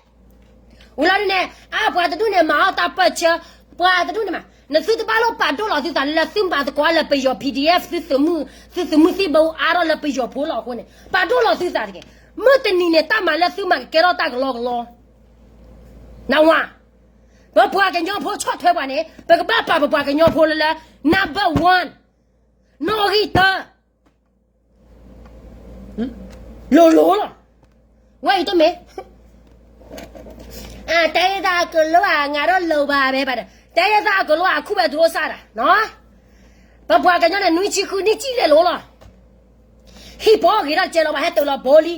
ဝံၤလီၤဒ်န့ၣ် အပှၤတဒူၣ်န့ၣ် မၤအီၣ်တၢ်ပၢၢ်ဆၢ ပှၤတဒူၣ်န့ၣ်မး နသုတဘၣ်လိၣ်ပာ်ဒိၣ်လီၤသုသးလၢသုမၤသကိးလၢပယီၤ PDF သုသုးမုၢ် သုသုးမုၢ်သံၣ်ဘိအါထီၣ်လၢပယီၤဖိလီၤအဃိန့ၣ် ပာ်ဒိၣ်လီၤသုသးတက့ၢ်. မုၢ်တနံၤန့ၣ် တၢ်မၤလၢသုမၤကကဲထီၣ်တၢ်ကလီကလီ နဝၤ ပပှၤကညီဖိဆီၣ်ထွဲပှၤန့ၣ် ပကဘၣ်ပာ်ပပှၤကညီဖိလၢလၢ number one နီၣ်ဂံၢ်တၢ လိၤလိၤလီၤ. ဝဲအံၤတမ့ၢ် တဲယသးကလိဧါ ငါဒီးလိၤဘၣ်ဘဲဘၣ်ဒီး တဲယသးကလိဧါ ခူၣ်ဝဲတရိစၢ်ဒၣ်နီၤ ပပှၤကညီန့ၣ် နွံဆံဃုနံၣ်စံၣ်လဲၤလိၤလီၤ. ဟံၣ်ပီဂ့ၤထီၣ်တကဲလီၤ ပှၤဟဲတုၤလီၤဘိလံ ဟးဂီၤလံ ကစၢ်ဘၣ်က့ၤတူၢ်ငါလၢအနံၣ်တဆံ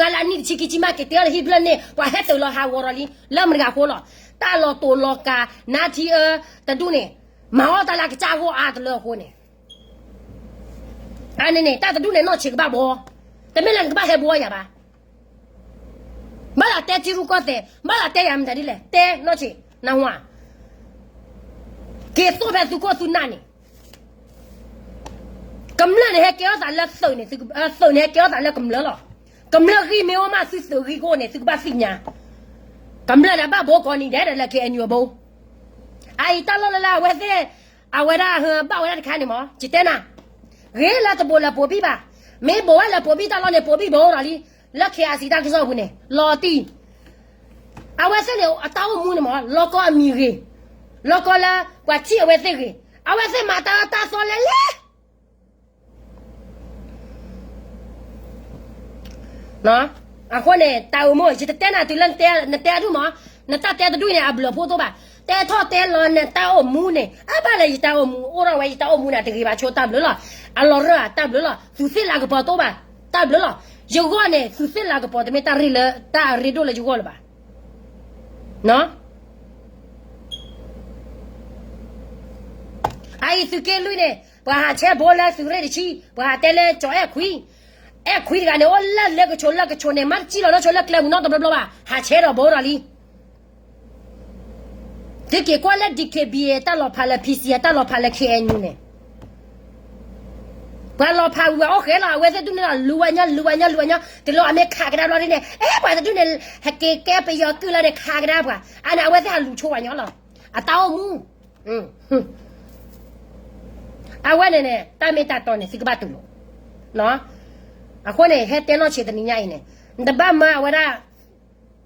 ခံဆံမးက့ၤတ့အီၤလၢဟံၣ်ဖျၢၣ်န့ၣ် ပှၤဟဲတုၤလီၤဟးဂီၤဒီးလံ လၢမတၤဂၤအဃိလီၤ. တၢ်လီၤတိာ်လီၤကၤ နါထံအၢ တဒူၣ်န့ၣ် မၤအီၣ်တၢ်လၢကစၢ်ဂီၢ်အါတလၢအဃိန့ၣ် အန့ၣ်န့ၣ် တၢ်တဒူၣ်န့ၣ် နီၢ်ဆံးကဘၣ်ဘှီ, တမ့ၢ်လၢနကဘၣ်ဟဲဘှီယၤဘၣ်. ဘၣ်သးတဲထံရူၢ်ကီၢ်သဲး, ဘၣ်သးတဲယၤမတၤဒ်လဲၣ်, တဲနီၢ်ဆံး, နၢ်ဟူဧါ. က့ၤသိၣ်ဖဲသုခိၣ်သုနၢ်န့ၣ်, ကမျၢၢ်န့ၣ် ဟဲကဲထီၣ်သးလၢသုးန့ၣ်, သုးန့ၣ် ဟဲကဲထီၣ်သးလၢကမျၢၢ်လီၤ. ကမျၢၢ်ဂံၢ်မ့ၢ်အိၣ်မး သုသုးဂံၢ်ကအိၣ်န့ၣ် သုကဘၣ်သ့ၣ်ညါ. ကမျၢၢ်န့ၣ် ဘၣ်ဘိကိးနံၤဒဲးဒီးလၢ ခ့ၣ်အဲၣ်ယူၣ် အဘိ. အအံၤတၢ်လီၢ်လၢလၢအဝဲသ့ၣ်, အဝဲဒၣ်ဘၣ်ဝဲဒၣ်တခါန့ၣ်မး, ယတဲနၤ, ဂ့ၤလၢတဘိးလၢပိာ်ဘံၣ်ဘၣ်. မ့ၢ်ဘိးဝဲလၢပိာ်ဘံၣ်တၢ်လီၢ်န့ၣ် ပိာ်ဘံၣ်ဘိးအိၣ်ဒီးလံ, လၢ ခ့ၣ်အဲၣ်စံၣ် တၢ်ကစီၣ်ပူၤန့ၣ် လီၤတံၢ်. အဝဲသ့ၣ်န့ၣ် အတၢ်အိၣ်မူန့ၣ်မး လီၢ်ကီၢ်အမံၤဂ့ၤ, လီၢ်ကီၢ်လၢပှၤထံၣ်အဝဲသ့ၣ်ဂ့ၤ, အဝဲသ့ၣ်မၤတၢ်အၢတၢ်သီလဲၣ်လဲၣ် အဃိန့ၣ် တၢ်အိၣ်မူ ယတတဲနၤတုၤလၢနတဲအဒူၣ်မး, နတၢ်တဲတဒူၣ်န့ၣ် အဘျုးအဖှိၣ်တအိၣ်ဘၣ်. တဲထီၣ်တဲလီၤနတၢ်အိၣ်မူန့ၣ် အဘၣ်လၢယတၢ်အိၣ်မူ အိၣ်ထီၣ်ဝဲယတၢ်အိၣ်မူန့ၣ် တဂ့ၤဘၣ်ဆိ တၢ်ဘျုးလီၤ. အလီၤရၢၢ် တၢ်ဘျုးလီၤ. သူးသ့ၣ်လၤကပီၤတအိၣ်ဘၣ် တၢ်ဘျုးလီၤ. ယဂီၢ်န့ၣ် သူးသ့ၣ်လၤကပီၤ တမ့ၢ်တၢ်ရ့လၢ တၢ်အရ့ဒိၣ်လၢယဂီၢ်လၢၤဘၣ်. အအံၤသုးက့လွံၢ်န့ၣ် ပှၤဟးဆဲးဘိလၢသုးရ့ၣ်တဆံ, ပှၤဟးတဲလၢကၠီၤအဲၣ်ခွံ, အဲၣ်ခွံတဂၤန့ၣ် အိၣ်လၢလၢကဆိးလၢကဆိးန့ၣ် မ့ၢ်တစံၣ်လီၤလၢဆိလၢကျဲပူၤနီတဘျီဘျီဘၣ်, ဟးဆဲးဒီးဘိဒီးလံ. သုက့ၤကွၢ်လၢ DKBA တၢ်လီၤဖးလၢ PC တၢ်လီၤဖးလၢ ခ့ၣ်အဲၣ်ယူၣ် န့ၣ် ပှၤလီၤဖးဝံၤဝဲအိၣ်ဃဲလီၤ, အဝဲသ့ၣ်ဒူၣ်န့ၣ်လီၤ လူၤဝဲညီ လူၤဝဲညီ လူၤဝဲညီ, တုၤလီၤအမ့ၢ်ခးကဒါဘျီဒ်န့ၣ် အဲ ပှၤတဒူၣ်န့ၣ် ဟဲက့ၤကဲပယီၤကုၢ်လီၤန့ၣ် ခးကဒါပှၤ, အန့ၣ် အဝဲသ့ၣ်ဟးလူၤဆိဝဲညီလီၤ. အတၢ်အိၣ်မူ အဝဲန့ၣ်န့ၣ် တၢ်မ့ၢ်တၢ်တီန့ၣ် သုကဘၣ်တူၢ်လိာ်. အဃိန့ၣ် ဟဲတဲနီၢ်ဆံးတနံၤညါအံၤန့ၣ် နတဘၣ်မၤအဝဲဒၣ်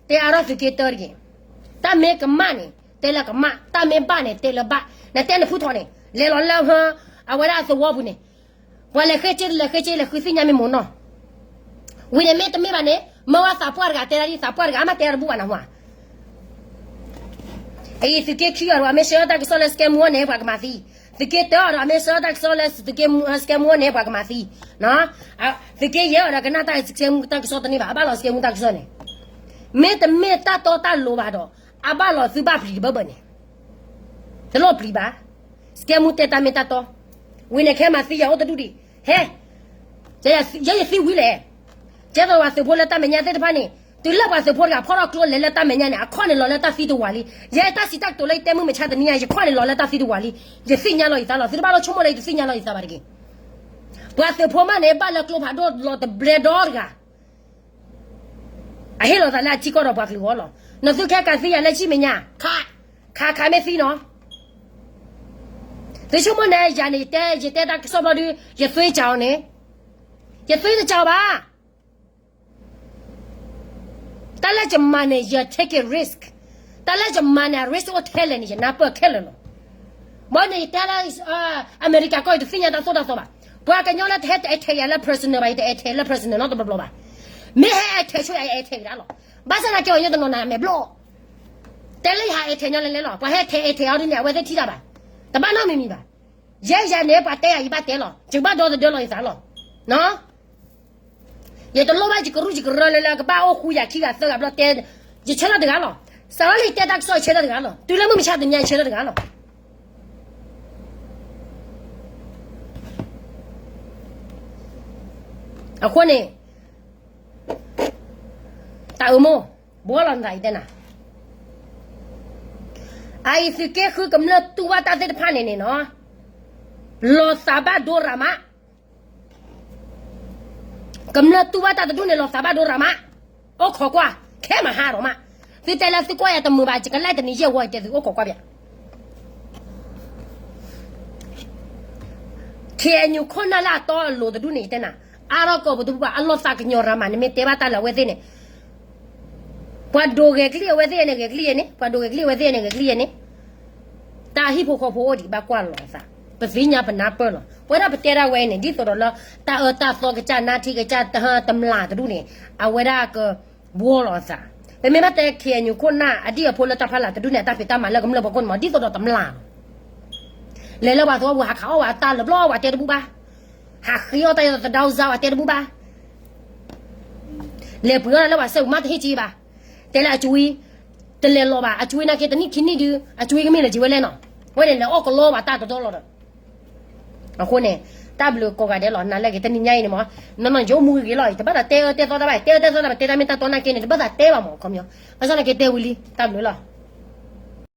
တဲအါထီၣ်သုးက့တၢတဂ့ၤ. တၢ်မ့ၢ်ကမၣ်န့ၣ် တဲလၢကမၣ်, တၢ်မ့ၢ်ဘၣ်န့ၣ် တဲလၢဘၣ်. နတဲနဖုထီၣ်န့ၣ် လဲၤလီၤလၢ အဝဲဒၣ်သဝီပူၤန့ၣ် ပှၤလဲၤဃ့က့ လဲၤဃ့က့ လဲၤဃုသ့ၣ်ညါမ့ၢ်မိၢ်နီၢ်. ဝံၤန့ၣ်မ့ၢ်တမ့ၢ်ဘၣ်န့ၣ် မၢဝဲသးပှၢ်တဂၤတဲဒၣ်ဒ် သးပှၢ်တဂၤအါမးတဲတဘူၣ်ဘၣ်နၢ်ဟူဧါ. အံၤ သုးက့ခံအီၤဒီး အမ့ၢ်ဆှၢတၢ်ကစီၣ်လၢ စကဲမူ အီၤန့ၣ် ပှၤကမၤသံ. သုးက့တၢအီၤဒီး အမ့ၢ်ဆှၢတၢ်ကစီၣ်လၢ သုးက့ စကဲမူ အီၤန့ၣ် ပှၤကမၤသံ. သုးက့ယဲၢ်အီၤဒီး ကနၣ်တၢ်စကဲမူတၢ်ကစီၣ်တန့ၢ်ဘၣ်, အဘၣ်လီၤစကဲမူတၢ်ကစီၣ်န့ၣ်. မ့တမ့ၢ်တၢ်တီတၢ်လိၤဘၣ်ဒီး အဘၣ်လီၤသုဘၣ်ပျံၤတဘၢဘၢန့ၣ် တလိၣ်ပျံၤဘၣ်. စကဲမူတဲတၢ်မ့ၢ်တၢ်တီ. ဝံၤန့ၣ် ခဲမၤသံယၤအိၣ်တဒူၣ်ဒံး ဟဲ ယဲယသံဝံၤလဲၣ်. ကဲသိးပှၤသုးဖိလၢတၢ်မဲာ်ညါသ့ၣ်တဖၣ်န့ၣ် တုၤလၢပှၤသုးဖိတဂၤဖီၣ်ထီၣ်ကျိလဲၤလၢတၢ်မဲာ်ညါန့ၣ် အခီၣ်န့ၣ်လီၤလၢတၢ်သံတဝၤလံ. ယဲတၢ်စံးတၢ်ကတိၤလၢယတဲမုၢ်မဆါတနံၤညါ ယခီၣ်န့ၣ်လီၤလၢတၢ်သံတဝၤလံ. ယသ့ၣ်ညါလီၤယသးလီၤ. သုတဘၣ်လိၣ်ဆိကမိၣ်လၢယတသ့ၣ်ညါလီၤယသးဘၣ်တဂ့ၤ. ပှၤသုးဖိမးန့ၣ် ဘၣ်လၢကျိဖးဒိၣ်လီၤတဘျဲဒီတဂၤ, အဟ့ၣ်လီၤသးလၢအထံကီၢ်ဒီးပှၤကလုာ်အဂီၢ်လီၤ. နသုခဲကးသံယၤလၢဆံမဲာ်ညါ, ခး, ခးခးမ့ၢ်သံနီၤ. သုဆိကမိၣ်န့ၣ် ယၤန့ၣ် ယတဲ, ယတဲတၢ်ကစီၣ်ဘျီဒုး ယသွေးကြောက်အီၤန့ၣ်, ယသွေးတကြောက်ဘၣ်. တၢ်လၢယမၤန့ၣ် ယ take a risk, တၢ်လၢယမၤန့ၣ် အ risk အိၣ်ထဲလဲၣ်န့ၣ် ယနၢ်ပၢၢ်ခဲလၢာ်လီၤ. ဘၣ်န့ၣ် ယတဲလၢ အမဲရကၤကီၢ်အံၤ တသ့ၣ်ညါတၢ်သိၣ်တၢ်သီဘၣ်. ပှၤကညီလၢတဟဲတ attack ယၤလၢ personal ဘၣ်, ယတ attack လၢ personal နီတဘျီဘျီဘၣ်. မ့ၢ်ဟဲ attack ဆိယၤ ယ attack ကဒါလီၤ. ဘၣ်ဆၣ်သနာ်က့ ယတနီၤနၤမဲာ်ဘျီၣ်, တဲလၢယဟး attack ညီလဲၤလဲၤလီၤ. ပှၤဟဲ attack attack အီၤဒ်န့ၣ် အဝဲသ့ၣ်ထံၣ်တၢ်ဘၣ်, တဘၣ်နီတမံၤမံၤဘၣ်. ယဲယၤန့ၣ် ပှၤတဲယၤ ယဘၣ်တဲလီၤ, ယကဘၣ်ဒီသဒၢလီၤယသးလီၤ. ယတလိၣ်ဘၣ်ယကရူၢ်ယကရၢလၢလၢ ကဘၣ်အိၣ်ဃူယၤခံဂၤသၢဂၤဘျီတဲ, ယဆၢထၢၣ်တဂၤလီၤ. စးထီၣ်လၢယတဲတၢ်ကစီၣ် ယဆၢထၢၣ်တဂၤလီၤ. တုၤလၢမုၢ်မဆါတနံၤညါ ယဆၢထၢၣ်တဂၤလီၤ. အဃိန့ၣ် တၢ်အၢမိၢ်, ဘှီလီၤနသး ယတဲနၤ, အအံၤသုးက့ဃုကမျၢၢ်တူၢ်ဘၣ်တၢ်သ့ၣ်တဖၣ်န့ၣ်န့ၣ်နီၤ, လီၤသးဘၣ်ဒိရၤမး. ကမျၢၢ်တူၢ်ဘၣ်တၢ်တဒူၣ်န့ၣ် လီၤသးဘၣ်ဒိရၤမး. အိၣ်ခိးကွၢ်, ခဲမဟါဒီးမး. သုတဲလၢသုကွၢ်ယၤတမုာ်ဘၣ်, ယကလဲၤတနံၤယဲၢ်ဝီ ယတဲသု အိၣ်ခိးကွၢ်ပၠး. ခ့ၣ်အဲၣ်ယူၣ်ခိၣ်နၢ်လၢအတီအလိၤတဒူၣ်န့ၣ် ယတဲနၤ, အါထီၣ်ကိးပူၤတပူၤဘၣ်, အလီၤသးကညီၤရၤမး, နမ့ၢ်တဲဘၣ်တၢ်လၢအဝဲသ့ၣ်န့ၣ်, ပှၤဒိးဂဲၤကလံၣ်အဝဲသ့ၣ်န့ၣ် ဂဲၤကလံၣ်ယဲန့ၣ်, ပှၤဒိးဂဲၤကလံၣ်အဝဲသ့ၣ်န့ၣ် ဂဲၤကလံၣ်ယဲန့ၣ်, တၢ်ဟံၣ်ဖိဃီဖိအိၣ်ဒံး ဘၣ်ကွၢ်လီၤအသး, ပသ့ၣ်ညါပနၢ်ပၢၢ်လီၤ. ပဝဲဒၣ်ပတဲဒၣ်ဝဲန့ၣ် ဒ်သိးဒီးလၢ တၢ်အၢတၢ်သီကစၢ် နၢ်ထံကစၢ် တဟၢတမျၢ်တဒူၣ်န့ၣ် အဝဲဒၣ်ကဘှီလီၤအသး. ပမ့ၢ်ဘၣ်တဲ ခ့ၣ်အဲၣ်ယူၣ်ခိၣ်နၢ် အဒံၣ်အဖိလၢတၢ်ဖီလာ်တဒူၣ်န့ၣ် အတၢ်ဖံးတၢ်မၤလၢကမျၢၢ်ဖီခိၣ်န့ၣ်မး ဒ်သိးဒီးတမျၢ်လီၤ. လဲၤလၢပှၤသဝီပူၤ ဟးခးအီၣ်ဝဲအတၢ်လၢာ်ဘျီ ပှၤတဲတဘူၣ်ဘၣ်, ဟးဃ့အီၣ်တၢ်ယသဒါအူစါ ပှၤတဲတဘူၣ်ဘၣ်, လဲၤပှ့ၤအီၣ်တၢ်လၢပှၤစဲဘူး မ့ၢ်တဟ့ၣ်က့ဘၣ်, တဲလၢအကွံ တလဲၤလီၤဘၣ်, အကွံနာ်က့ တနံၣ်ခံနံၣ်ဒုး အကွံကမ့ၢ်လၢၤက့ဝဲလဲၣ်နီၤ, ဝဲန့ၣ် လဲၤအီၣ်ကလီပှၤတၢ်တဒီလီၤဒီး အဃိန့ၣ် တၢ်ဘျုးကိးဂၤဒဲးလီၤ. နၤလၢက့ၤတနံၤညါအံၤန့ၣ်မး, နီၢ်နီၢ် ယအိၣ်မူဂ့ၤဂ့ၤလီၤ, တဘၣ်သးတဲအၢတဲသီတၢ်ဘၣ်, တဲအၢတဲသီတၢ်ဘၣ်, တဲတၢ်မ့ၢ်တၢ်တီနာ်က့န့ၣ် တဘၣ်သးတဲဘၣ်မး ခီပညီ, ဘၣ်ဆၣ်သနာ်က့တဲဝံၤလံ, တၢ်ဘျုးလီၤ.